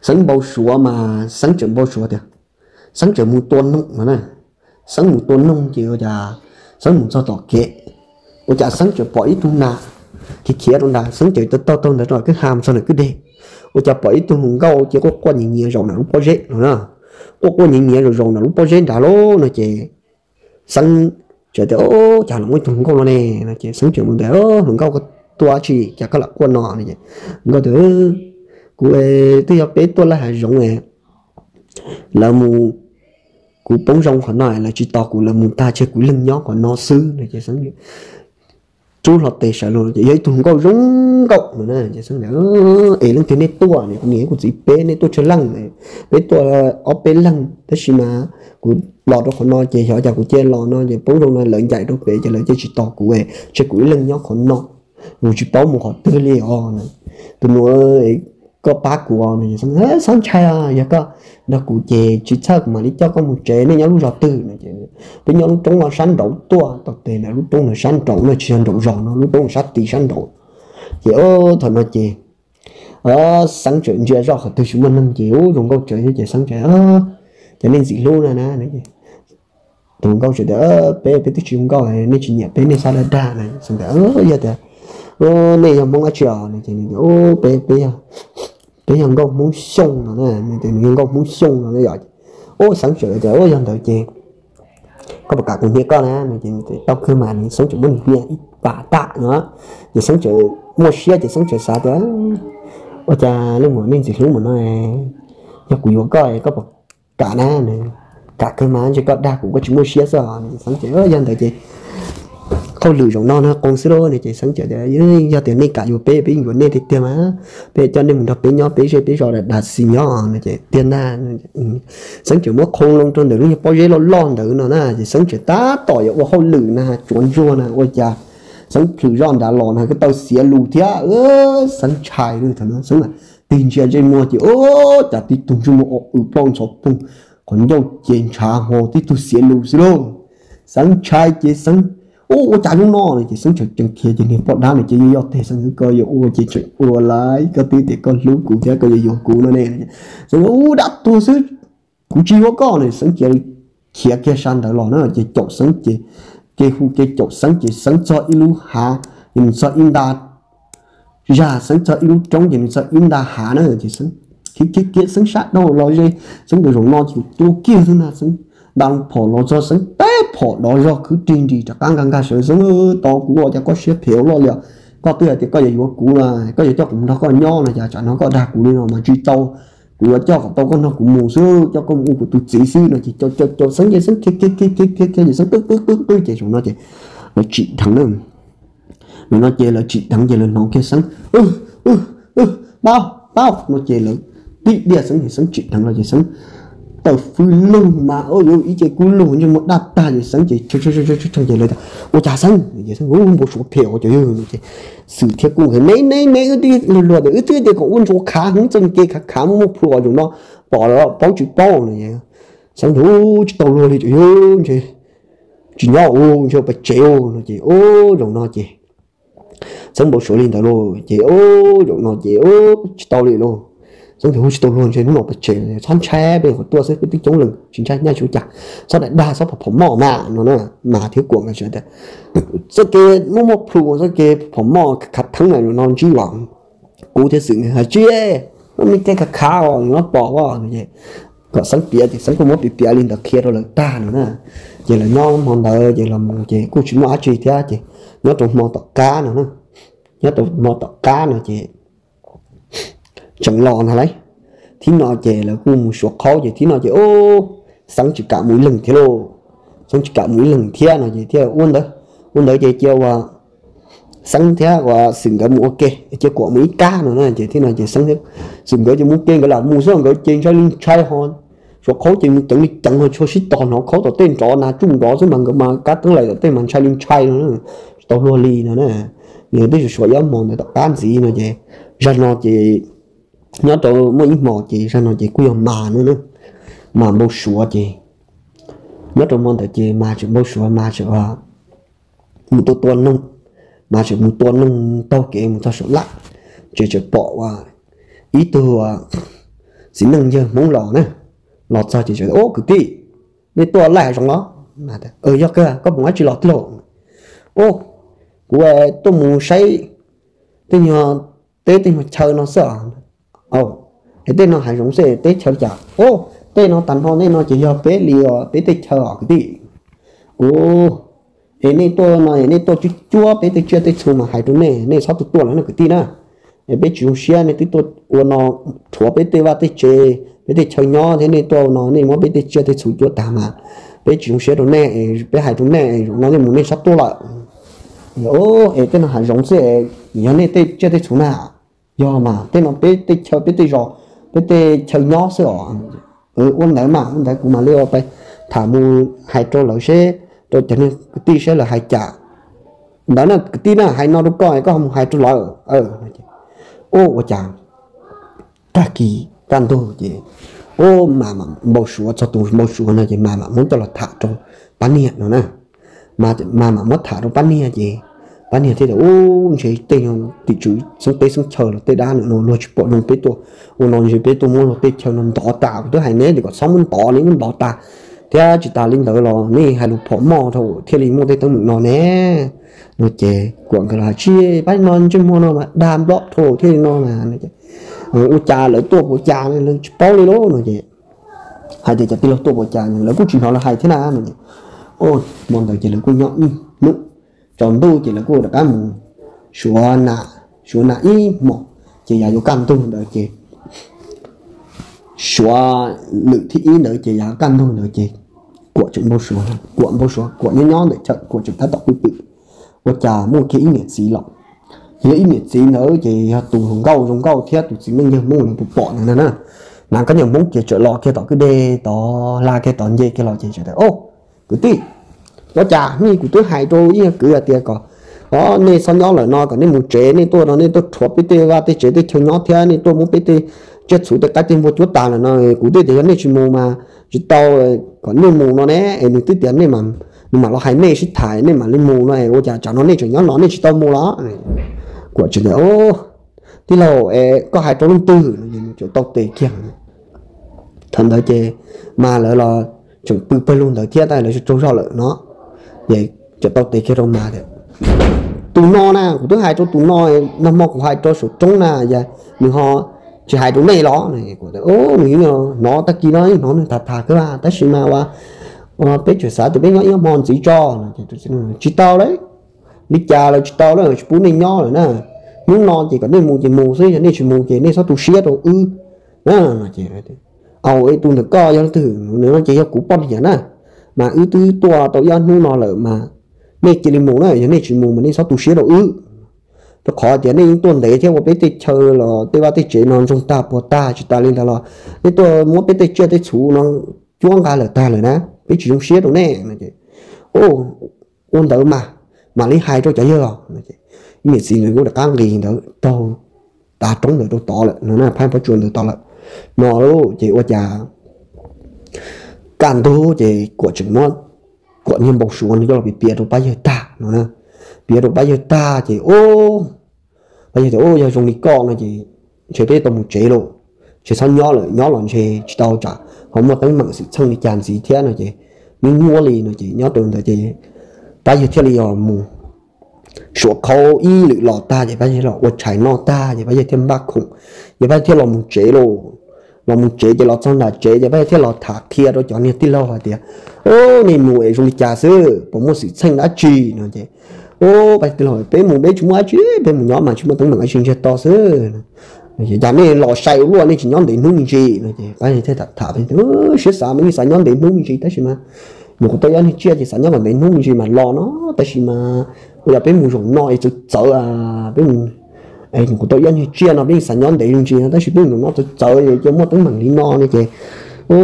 Xeeb npau suav mas Xeeb tseem npau suav tias Xeeb tseem mus tua noog no na. Xeeb mus tua noog ces ua cas Xeeb mus txog tom kev, ua cas Xeeb tseem pom ib tug nas khiav khiav rau nrad, Xeeb tseem taug taug ntawd rau kwj ha mus txog ntawm kwj deg, ua cas pom ib tug hluas nkauj ces quaj quaj nyiav nyiav zaum nram lub pob zeb no na. Quaj quaj nyiav nyiav zaum zaum nram lub pob zeb nrad lauj no ces Xeeb tseem tias, Cas los muaj ib tug hluas nkauj no ne no ces Xeeb tseem mus tias, Hluas nkauj, koj tuaj dab tsi cas koj lam quaj no no ces hluas nkauj tias, Kuv twb yog peb tuaj laij hav zoov, lawv mus, kuv poob zoo qhov no lawv tsis tos kuv, lawv mus tag tseg kuv ib leeg nyob qhov no xwb no ces Xeeb rub hlo tes sawv los ces yog ib tug hluas nkauj zoo nkauj no na ces Xeeb tias, Es leej twg nej tuaj ne? Kuv niam kuv txiv peb, nej tuaj tsawg leej? Peb tuaj ob peb leeg tab sis mas kuv los rau qhov no ces xyov cas kuv cia los no ces poob zoo no lawv ncaim rau pem ces lawv cia tsis tos kuv, tseg kuv ib leeg nyob qhov no, kuv tsis paub mus qhov twg li os. Tus nus, koj pab kuv os no. Txhob ntshai, yog koj nrog kuv ces tsis txhawj, kuv mam li coj koj mus tsev, nej nyob lub zos twg no ces Peb nyob lub roob no sab nraud tuaj tau tes ntawm lub roob no sab nraud no, tsis yog nraum zos no, lub roob sab tid sab nraud. Ces thaum no ces Xeeb txawm ntsia zoj qhov twg tsis muaj neeg ces ub zoo nkauj tsawv thiab ces Xeeb tias, Cov nej ntxim hlub na na. Tus nkauj txawm tias, Peb peb twb tsis zoo nkauj, nej tsis nyiam peb nej txhob dag dag na. Xeeb tias, Yog tias nej yog Hmoob dab tsi os? Peb peb yog nkauj Hmoob Xyooj no na. Nws tias nws yog nkauj Hmoob Xyooj no na yom. Ub, Xeeb txawm tias, Ub, yog ntawd ces koj puas kam kuv hnia koj na? Tau kawg mas. Xeeb txawm muab nws hnia ib pas tam no ces Xeeb txawm muaj siab ces Xeeb txawm xav tias, Ua cas leej muam nej ntxim hlub mus no, yog kuv yuav koj koj puas kam na? Kam kawg mas, ntshe koj dag kuv koj tsis muaj siab xwb. Xeeb tias, Yog ntawd ces hauj lwm zaum no no qoo xwb lauj. Ces Xeeb txawm tias, Yog tias nej kam yuav peb, peb yuav nej tiag tiag mas peb coj nej mus nrog peb nyob peb zej peb zos dag xis nyob no ces tiag ntag. Xeeb txawm muab qhoo loo rau ntawm lub nyuag pob zeb loj loj ntawd no na ces Xeeb txawm tab tom yuav ua hauj lwm na tsuav ntsuag na ua cas Xeeb plhws zoj nrad los na ko taw xiav lus thiab. Xeeb ntshai lawm thaum no Xeeb tig ntsia ntsej muag ces ua cas tib tug ntsej muag o w plaub ntxhov poog, qhov ncauj ces ntshav ho tib tug xiav lus xwb lauj. Xeeb ntshai ces Xeeb, Ub, ua cas zoo no? Ces Xeeb txawm ceev khiav ces niag poj dab no ces yog yog teg Xeeb, Koj yuav ua ces tseem ua lauj, koj twb tias koj hlub kuv thiab koj yuav yuav kuv no ne. Xeeb, Ub, dab tuag xwb, kuv tsis yuav koj no. Xeeb cia li khiav kiag sab ntawd los na ces caum Xeeb ces, kev hu kev caum Xeeb ces Xeeb txog ib lub hav, ces nws txog ib nta zag, Xeeb txog ib lub roob ces nws txog ib nta hav na ces Xeeb khiav khiav khiav Xeeb sab dhau los ze, Xeeb tus zaum no ces tua kiag xwb ntag. Xeeb nta phom los txog Xeeb teb phom dov zog khwv rig nris rov qab nkag nkag sawv. Xeeb, Tos kuv os, cas koj siab phem ua luaj li os? Koj twb hais tias koj yuav yuav kuv no, koj yuav coj kuv mus nrog koj nyob no cas tsam no koj dag kuv li no mas tsis tau. Kuv yuav coj kom tau koj nrog kuv mus xwb, coj koj mus ua kuv tus txiv xwb no ces caum caum caum Xeeb ces Xeeb khiav khiav khiav khiav khiav ces Xeeb qw qw qw qw ces zaum no ces lawv tsim dheev na. Zaum no ces lawv tsim dheev ces lawv hnov kiag Xeeb, Pab, pab no ces lawv tib diaj Xeeb ces Xeeb tsim dheev los ces Xeeb taw fwj lug mas ua ib ce kub lug ntsej muag daj tag ces Xeeb ces tshee ces lawv tias, Ua cas Xeeb? Ces Xeeb, Npau suav phem ua cas yog ces xwm thiab kuj nqis, Ne ne ne, wb twb luag luag tias wb twb tias kom ua ntsuas khav heev, txoj kev khav khav muaj muaj plhu zaum no pom paub tsis paub no. Xeeb tias, Tsis tau luag li, ntshe tsis nyob ua, ntshe ua pem tsev ua no ces ub, zaum no ces Xeeb npau suav li ntawd lauj ces ub, zaum no ces ub, tsis tau li lauj. Xeeb tias, Hu, tsis tau luag, ntshe hnub no pem tsev, txhob ntshai, peb nyuam qhuav tuaj xwb, peb twb coob leej, tsis ntshai, nyaj tsis ua cas, txhob dag dag, txhob phom phom moj mas no na. Mas thiab kuam nkawd tias, Txoj kev muaj muaj plhu, txoj kev phom moj khav theeb no ntsib los kuv thiab xwm nkawd hais tsis, muaj me kev khav khav os, no pom os. Kom Xeeb piav ces Xeeb kuj muab piav piav li ntawd qhia rau lawv tag no na. Ces lawv nyob hmo ntawd ces los mus ces kuj tsis muaj dab tsi thiab ces nyob rau hmo tom qab no na, nyob rau hmo tom qab no ces tseem los ntag lauj. Thib no ces lawv kuj mus suav qhaub ces thib no ces ub, Xeeb tsis kam mus ib leeg thiab lauj. Xeeb tsis kam mus ib leeg thiab no ces thiaj ua ntawd, ua ntawd ces cia ua Xeeb thiab ua xwm nkawd mus ua ke, cia kuam mus ib kab no na ces thib no ces Xeeb thiab xwm nkawd ces mus ke nkawd lam mus xwb, nkawd ces ntshai li ntshai ho suav qhaub ces mus ceev li ceev ho tsis tshua sib tos, hnov qhaub tom tej nrov na tsuj nrov xwb mas nkawd mas kab teeb laim tom tej mas ntshai li ntshai no, tsis tau luag li no na. Nws twb suav suav ib ob hmo ntawd tom qab ntxiv no ces zag no ces nyob rau muaj ib hmo ces zag no ces kuj yog mas no na, mas npau suav ces nyob rau hmo ntawd ces mas tseem npau suav mas tseem mus tua tua noog, mas tseem mus tua noog taug kev mus txog saum laj, ces tseem pom ua ib tug txiv neej yawg Hmoob los na, los txog ces, Ub, kwv tij, nej tuaj laij hav zoov los? Yog kawg, koj mus dab tsi los tij laug? Ub, kuv tuaj mus saib tej nyuag teb tej nyuag chaw no xwb os. Es tej no hav zoov xwb, teb chaw li cas? Ub, tej no tag nrho nej no ces yog peb li os, peb tej chaw os kwv tij. Ub, es nej tuaj no es nej tuaj cuab cuab peb tej tsiaj tej txhu mas hais rau nej, nej txhob tuaj tuaj lawm na kwv tij na. Es peb tsis zoo siab, nej twb tuaj ua no rhuav peb tej vaj tej tsev, peb tej chaw nyob thiab, nej tuaj ua no nej muab peb tej tsiaj tej txhu cuab tag mas peb tsis zoo siab rau nej, peb hais rau nej, zaum no nej mus nej txhob tuaj lawm. Es tej no hav zoov xwb, yog nej tej tsiaj tej txhu na? Yog mas, tej no peb tej chaw peb tej zos, peb tej chaw nyob xwb os. Ua ntawd mas, ua ntawd kuv mam li ua pais tham mus hais rau lawv seb, rau cov niag kwv tij seb lawv hais cas. Ntawd na kwv tij na, hais no rau koj, koj ho mus hais rau lawv. Ua ua cas tag kis kaj ntug ces Ub, mas mam npau suav txog tus npau suav no ces mas mam muab coj los tham rau pab niag no na. Mas mam muab tham rau pab niag ces pab niag thiaj tias, ub, ntshe tej tim tswv xeeb teb xeeb chaw los tej dab no luag tsis pom zoo peb tuaj ua no, ntshe peb tuaj muab luag tej chaw no ntov tas. Kuv twb hais neb tias kom txhob muab ntov, neb muab ntov tas thiab. Tsis tas li ntawd los nej hais lus phom moj dhau thiaj li muaj tej teeb meem no ne. No ces Kuam nkawd los hais, tsis, pab no ntsej muag no mas dag nplob dhau thiaj li no mas. Ua cas lawv tuaj puas cas lawv tsis paub li lauj no ces hais tias cov tij laug tuaj puas cas lawv kuj tsis hnov lawv hais thiab na no. Hmo ntawd ces lawv kuj nyob ib hnub, tsaus ntuj ces lawv kuj rov qab mus suav nas, suav nas ib hmos, ces yav yuav kaj ntug ntawd ces suav lwm thib ib ntawd ces yav kaj ntug ntawd ces Kuam tseem npau suav, Kuam npau suav, Kuam nyob nyob ntawm chaw Kuam tseem tab tom pw pw, ua cas muaj kiag ib niam txiv los. Yog ib niam txiv ntawd ces yog tus hluas nkauj zoo nkauj thiab tus txiv neej yawg Hmoob lawv puas pom ntawd na. Hnav kab nyom Hmoob kiag txawm los kiag tom kwj deg tod, hla kiag tod nce kiag los ces tias, o, kwv tij, ua cas hnub kuv twb hais rau ib yog kwv hais tias kom, o, nej txhob nyob lawm no, kom nej mus tsev, nej tuaj no nej tuaj rhuav peb tej vaj tej tsev tej chaw nyob thiab nej tuaj muab peb tej tsiaj txhu tej qaib tej npua cuab tas lawm no. Kuv twb tias yog nej tsis mus mas tsis tau, kom nej mus no ne, es nws twb tias nej, nws mam los hais nej sib tham nej mam li mus no, ua cas tsam no nej tseem nyob no nej tsis tau mus los? Kuam tseem tias, tij laug, koj hais rau leej twg no? Tseem tau tes kiag. Thaum ntawd ces mas lawv los tseem pw pawg lug ntawd thiab, tab lawv tsaug zog lawm no. Ces tseem tau tes kiag rau mas tias, tus no na, kuv twb hais rau tus no, nag hmo kuv hais rau saum roob na, nws ho tsis hais rau nej los? Nws hnov tag kis no hnov nws tham tham kawg, tab sis mas ua peb tseem xav tias peb nyob ib hmo ntxiv tso. Tsis tau li, li cas los tsis tau lawm, tsis pub nej nyob lawm na. Hnub no ces kom nej mus ces mus xwb, yog nej tsis mus ces nej txhob tu siab rau wb na. Au, tus ntawm koj yog leej twg? Nws no ces yog kuv poj niam na, mas wb twb tuaj tau ib ob hnub no lawm mas nej cia li mus na, yog nej tsis mus mas nej txhob tu siab rau wb. Rau qhov tias nej yeej tuaj ntev thiab ua peb tej chaw los tej vaj tej tsev no ntsoog tag puas tag, tsis tas li ntawd los nej tuaj muab peb tej tsiaj tej txhu no cuab nqa lawm tag lawm na, peb tsis zoo siab rau nej no ces, ua ntawd mas, mam li hais rau cov yawg os. Ib niam txiv ntawd kuj rov qab nqis ntawd taug tav roob ntawd rau tod lawm no, phab pob tsuas ntawd tod lawm no lauj. Ces ua cas kaj ntug ces Kuam tseem muab Kuam niag npau suav no coj los piav piav rau pab yawg tag no. Piav rau pab yawg tag ces, o, pab yawg tias, o, yog zoo li koj no ces ntshe peb tau mus tsev lauj, ntshe txhob nyob lawm, nyob los ntshe tsis tau tsam ho muaj teeb meem xwm txheej li cas ntxiv thiab no ces, nyuaj nyuaj li no ces nyob rau ntawd ces pab yawg thiaj li mus suav khaub ib lwm los tag ces pab yawg los ua tshais noj tag ces pab yawg thiaj npaj khoom, ces pab yawg thiaj los mus tsev lauj. Los mus tsev ces los txog nram tsev ces pab yawg thiaj los tham qhia rau cov niag tij laug hais tias, o, nej mus es zoo li cas xwb, puas muaj xwm txheej dab tsi no ces, o, pab yawg tij laug, peb mus peb tsis muaj dab tsi, peb mus nyob mas tsis muaj teeb meem dab tsi ntsiag to xwb. Cas nej los sai ua luaj, nej tsis nyob ntev hnub me ntsis no ces pab yawg thiaj tham tham, siab xav mas yeej xav nyob ntev hnub me ntsis tab sis mas nyuam qhuav tau ib ob niag tsiaj ces xav nyob kom ntev hnub me ntsis mas los no, tab sis mas ua cas peb mus zaum no es txawv txawv, peb mus, nyuam qhuav tau ib ob niag tsiaj no peb yeej xav nyob ntev me ntsis no tab sis peb mus zaum no txawv txawv ces cia muaj teeb meem li no no ces, o,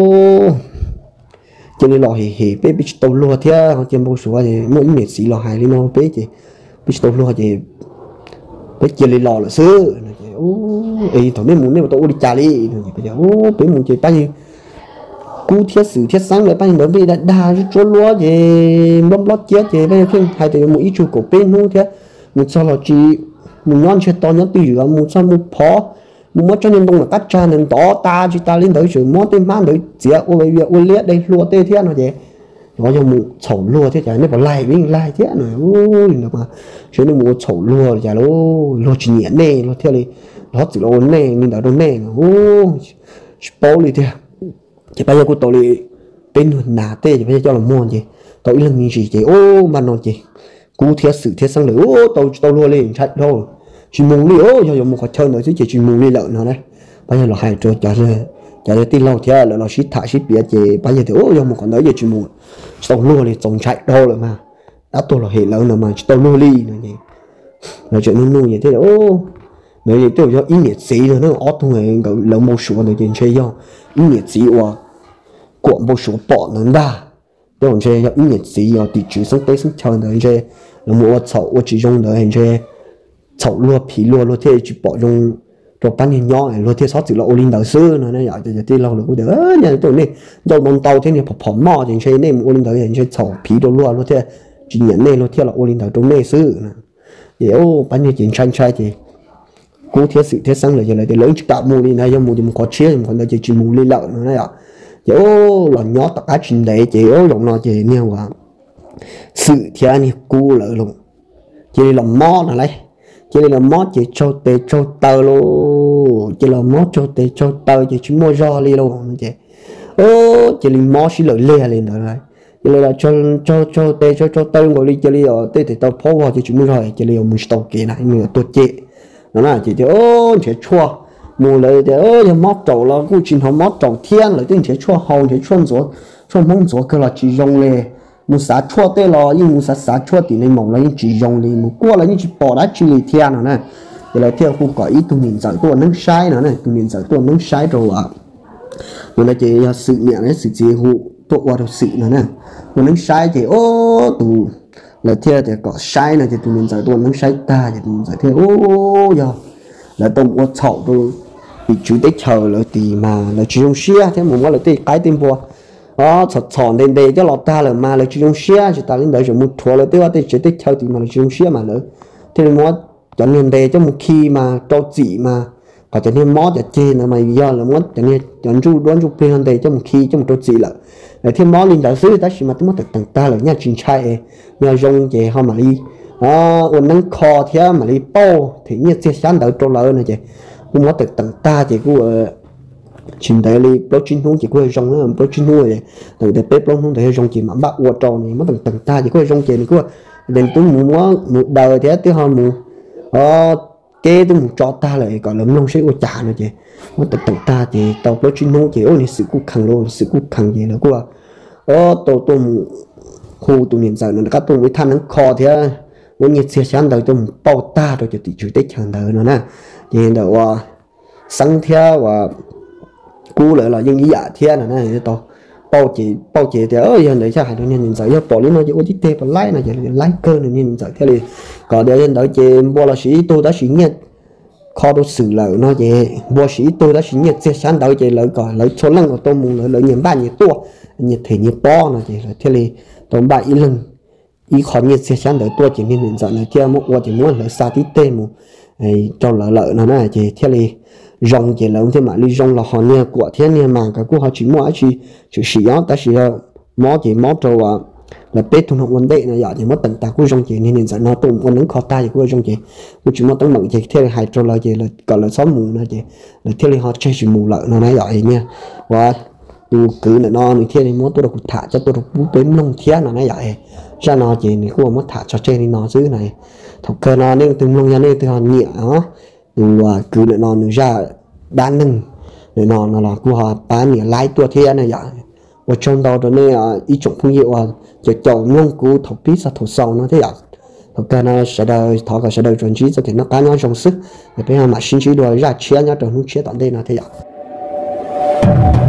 cia li los hem hem peb, peb tsis tau luag thiab, cia npau suav muaj ib niam txiv los hais li no peb ces peb tsis tau luag ces peb cia li los lawm xwb. Es thaum nej mus nej puas tau ua li cas li no? Peb mus ces pab yawg kub thiab xwm thiab xeeb lawv pab yawg ntawd npej dag dag tsuab luab ces nplob nplob ciab ces pab yawg pheej hais tias yuav mus ib tsug kaum peb hnub thiab, mus txog los tsis mus nyob ntsiag to nyob twj ywm, mus txog mus phov, mus muab tsob niag ntoo ntawm qab tsag ntawd ntov tas, tsis tas li ntawd tseem muab tej hmab ntawd txiav ua vias ua liab de hlua tej thiab no ces, o, yog mus txhaum luag thiab cas nej puas laig, peb yeej laig thiab no. Li ntawd mas seb nej mus ua txhaum luag li cas lauj, luag tsis nyiam nej luag thiaj li, luag txwm los ua nej li ntawd rau nej no, tsis paub li tiag. Ces pab yawg kuj tau li peb nug nas tej ces pab yawg coj los muag ces tau ib leeg me ntsis ces, o, npaj no ces kub thiab xwm thiab xeeb lawm, o, tau tsis tau luag li, ntshai dhau, tsis mus li, o, yog yuav mus qhov chaw ntawd xwb ces tsis mus li lawm no na. Pab yawg los hais rau cov tij laug thiab lawv los sib tham sib piav ces pab yawg tias, o, yog mus qhov ntawd ces tsis mus, tsis tau luag li, txaus ntshai dhau lawm mas, dab tuag los hem lawv no mas tsis tau luag li no ces lawv tseem nug nug ces thiaj, ntawd twb yog ib niam txiv no na, ob tug nkawd lawv npau suav ntawd ces ntshe yog ib niam txiv uas Kuam npau suav pom ntawd ntag. Tej zaum ntshe yog ib niam txiv uas tim tswv xeeb teb xeeb chaw ntawd ntshe lawv mus ua txhaum ua tsis zoo ntawd ntshe txhaum luag phim luag, luag thiaj tsis pom zoo rau pab niag nyob luag thiaj txhob txwm los ua li ntawd xwb no na. Yog ces tij laug lawv kuj tias, Nyaj tej nej ncauj ntau ntau thiab niag phom phom moj ces ntshe nej mus ua li ntawd ntshe txhaum phiv rau luag, luag thiaj tsis nyiam nej, luag thiaj los ua li ntawd rau nej xwb no. Ces pab niag ces ntshai ntshai ces Kub thiab Xwm thiab Xeeb lawv ces lawv tias lawv tsis kam mus li na, yog mus ces mus qhov tshiab, mus qhov ntawd ces tsis mus li lawm no na yom. Ces los nyob tom qab tsis ntev ces zaum no ces niag ua Xwm thiab niag Kub lawv los cia li los mob no lauj. Cia li los mob ces tsaug tes tsaug taw lauj, cia li los mob tsaug tes tsaug taw ces tsis muaj zog li lauj no ces cia li mob sib law lig li ntawd lauj. Cia li los tsaug tes tsaug taw nkaus li cia li tej tes taw phob vog ces tsis muaj zog, cia li mus tsis tau kev na, mus yuav tuag cem no na. Ces tias nrhiav tshuaj mus, lawv tias yog mob raum los kuj tsis hnov mob raum thiab, lawv twb nrhiav tshuaj haus nrhiav tshuaj ntxuav, tshuaj Hmoob ntxuav kawg los tsis zoo li. Mus xav tshuaj tej los yeej mus xav xav tshuaj tim nees maum los yeej tsis zoo li, mus kuaj los yeej tsis pom dab tsi li thiab no na. Ces lawv thiaj hu kom ib tug niam ntxawm tuaj ua neeb saib no na, tus niam ntxawm tuaj ua neeb saib rau tus ntawd ces yog Xwm niam thiab Xwm txiv hu tuaj ua rau Xwm no na. Ua neeb saib ces tus, lawv thiaj tias kom saib no ces tus niam ntxawm tuaj ua neeb saib tag ces tus niam ntxawm thiaj, Yog lawv tau mus ua txhaum rau tim tswv teb chaws lawv tid mas lawv tsis zoo siab thiab mus muab lawv tej qaib tej npua txhom txhom ntes ntes coj los tag lawm mas lawv tsis zoo siab, tsis tas li ntawd tseem mus rhuav lawv tej vaj tej tsev teb chaws tid mas lawv tsis zoo siab mas lawv thiaj li muab cov niag ntes coj mus khi mas rau txim mas, kom cov niag mob cov ceg ntawd mas yog lawv muab cov niag cov ntsuj duab ntsuj plig ntes coj mus khi coj mus rau txim lawm, lawv thiaj mob li ntawd xwb, tab sis mas twb muab teem teem tag lawm, nyaj tsis ntshai, yog zoo ces ho mam li ua neeb kho thiab mam li pauj them nyiaj txiag xyab ntawv rau lawv no ces kuj muab teem teem tag ces kuj tsis ntev li plaub tsib hnub ces kuj yog zoo na, plaub tsib hnub, teem tias peb plaub hnub ntawd yog zoo ces mam npaj ua rau no, muab teem teem tag ces kuj yog zoo ces nws kuj, ces twb mus muab mus daws thiab twb ho mus, o, keb twb mus tso tag lawm kom lawv mloog seb ua cas no ces muab teem teem tag ces tau plaub tsib hnub ces ua niag Xwm kuj kheev lauj, Xwm kuj kheev ces lawv kuj tau tuaj mus hu tus niam ntxawm no rov qab tuaj mus ib thaj neeb kho thiab muab nyiaj txiag xyab ntawv tuaj mus pauj tag rau cov tim tswv teb chaws ntawd no na. Ces ntawm ua Xeeb thiab ua Kub lawv los yeej ib yam thiab no na, tau pauj ces, pauj ces tias yog ntawd thiaj hais rau niag niam ntxawm yog pom li no ces ua tib teg puas laib no ces laib kawg, niag niam ntxawm thiaj li kom tias yog ntawd ces npua los siv ib tug tab sis nyiaj kho rau Xwm lawm no ces npua siv ib tug tab sis nyiaj txiag xyab ntawv ces lawv kom lawv txhua leej uas tuaj mus lawv lawv nyias npaj nyias tuaj, nyias them nyias pob no ces lawv thiaj li tau npaj ib leeg ib qho nyiaj txiag xyab ntawv tuaj ces niag niam ntxawm lawv thiaj muab ua ces muab hlawv xa tib teg mus rau lawv lawm no na ces thiaj li zoo ces lawv thiaj mam li zoo los ho niag Kuam thiab niag Mas nkawd kuj ho tsis muaj dab tsi tshwm sim os, tab sis mob ces mob rau lawv peb tug no ua ntej no yom, ces muab teem tag kuj zoo ces niag niam ntxawm no tuaj ua neeb kho tag ces kuj zoo ces kuj tsis muaj teeb meem ces thiaj li hais rau lawv ces kom lawv txhob mus no ces lawv thiaj li ho tseg tsis mus lawm no na yom. Niag ua tus kwv ntawm no nws thiaj li muab tuaj rau kuv tham coj tuaj rau pub peb mloog thiab no na yom. Zaj no ces nws kuj muab tham tso tseg li no xwb na. Thaum kawg no nej leej twg mloog yog nej leej twg ho nyiam tus kwv ntawm no nws zaj dab neeg ntawm no no los kuj ho pab nias like tuaj thiab na yom. Ua tsaug ntau rau nej ib tsoom phooj ywg uas caum caum mloog kuv thaum pib txog thaum xaus no thiab yom. Thaum kawg no sawv daws thov kom sawv daws tsuas ntsib txoj kev noj qab nyob zoo xwb, es peb ho mam sib ntsib dua zaj tshiab nyob rau hnub tshiab tom ntej no thiab yom.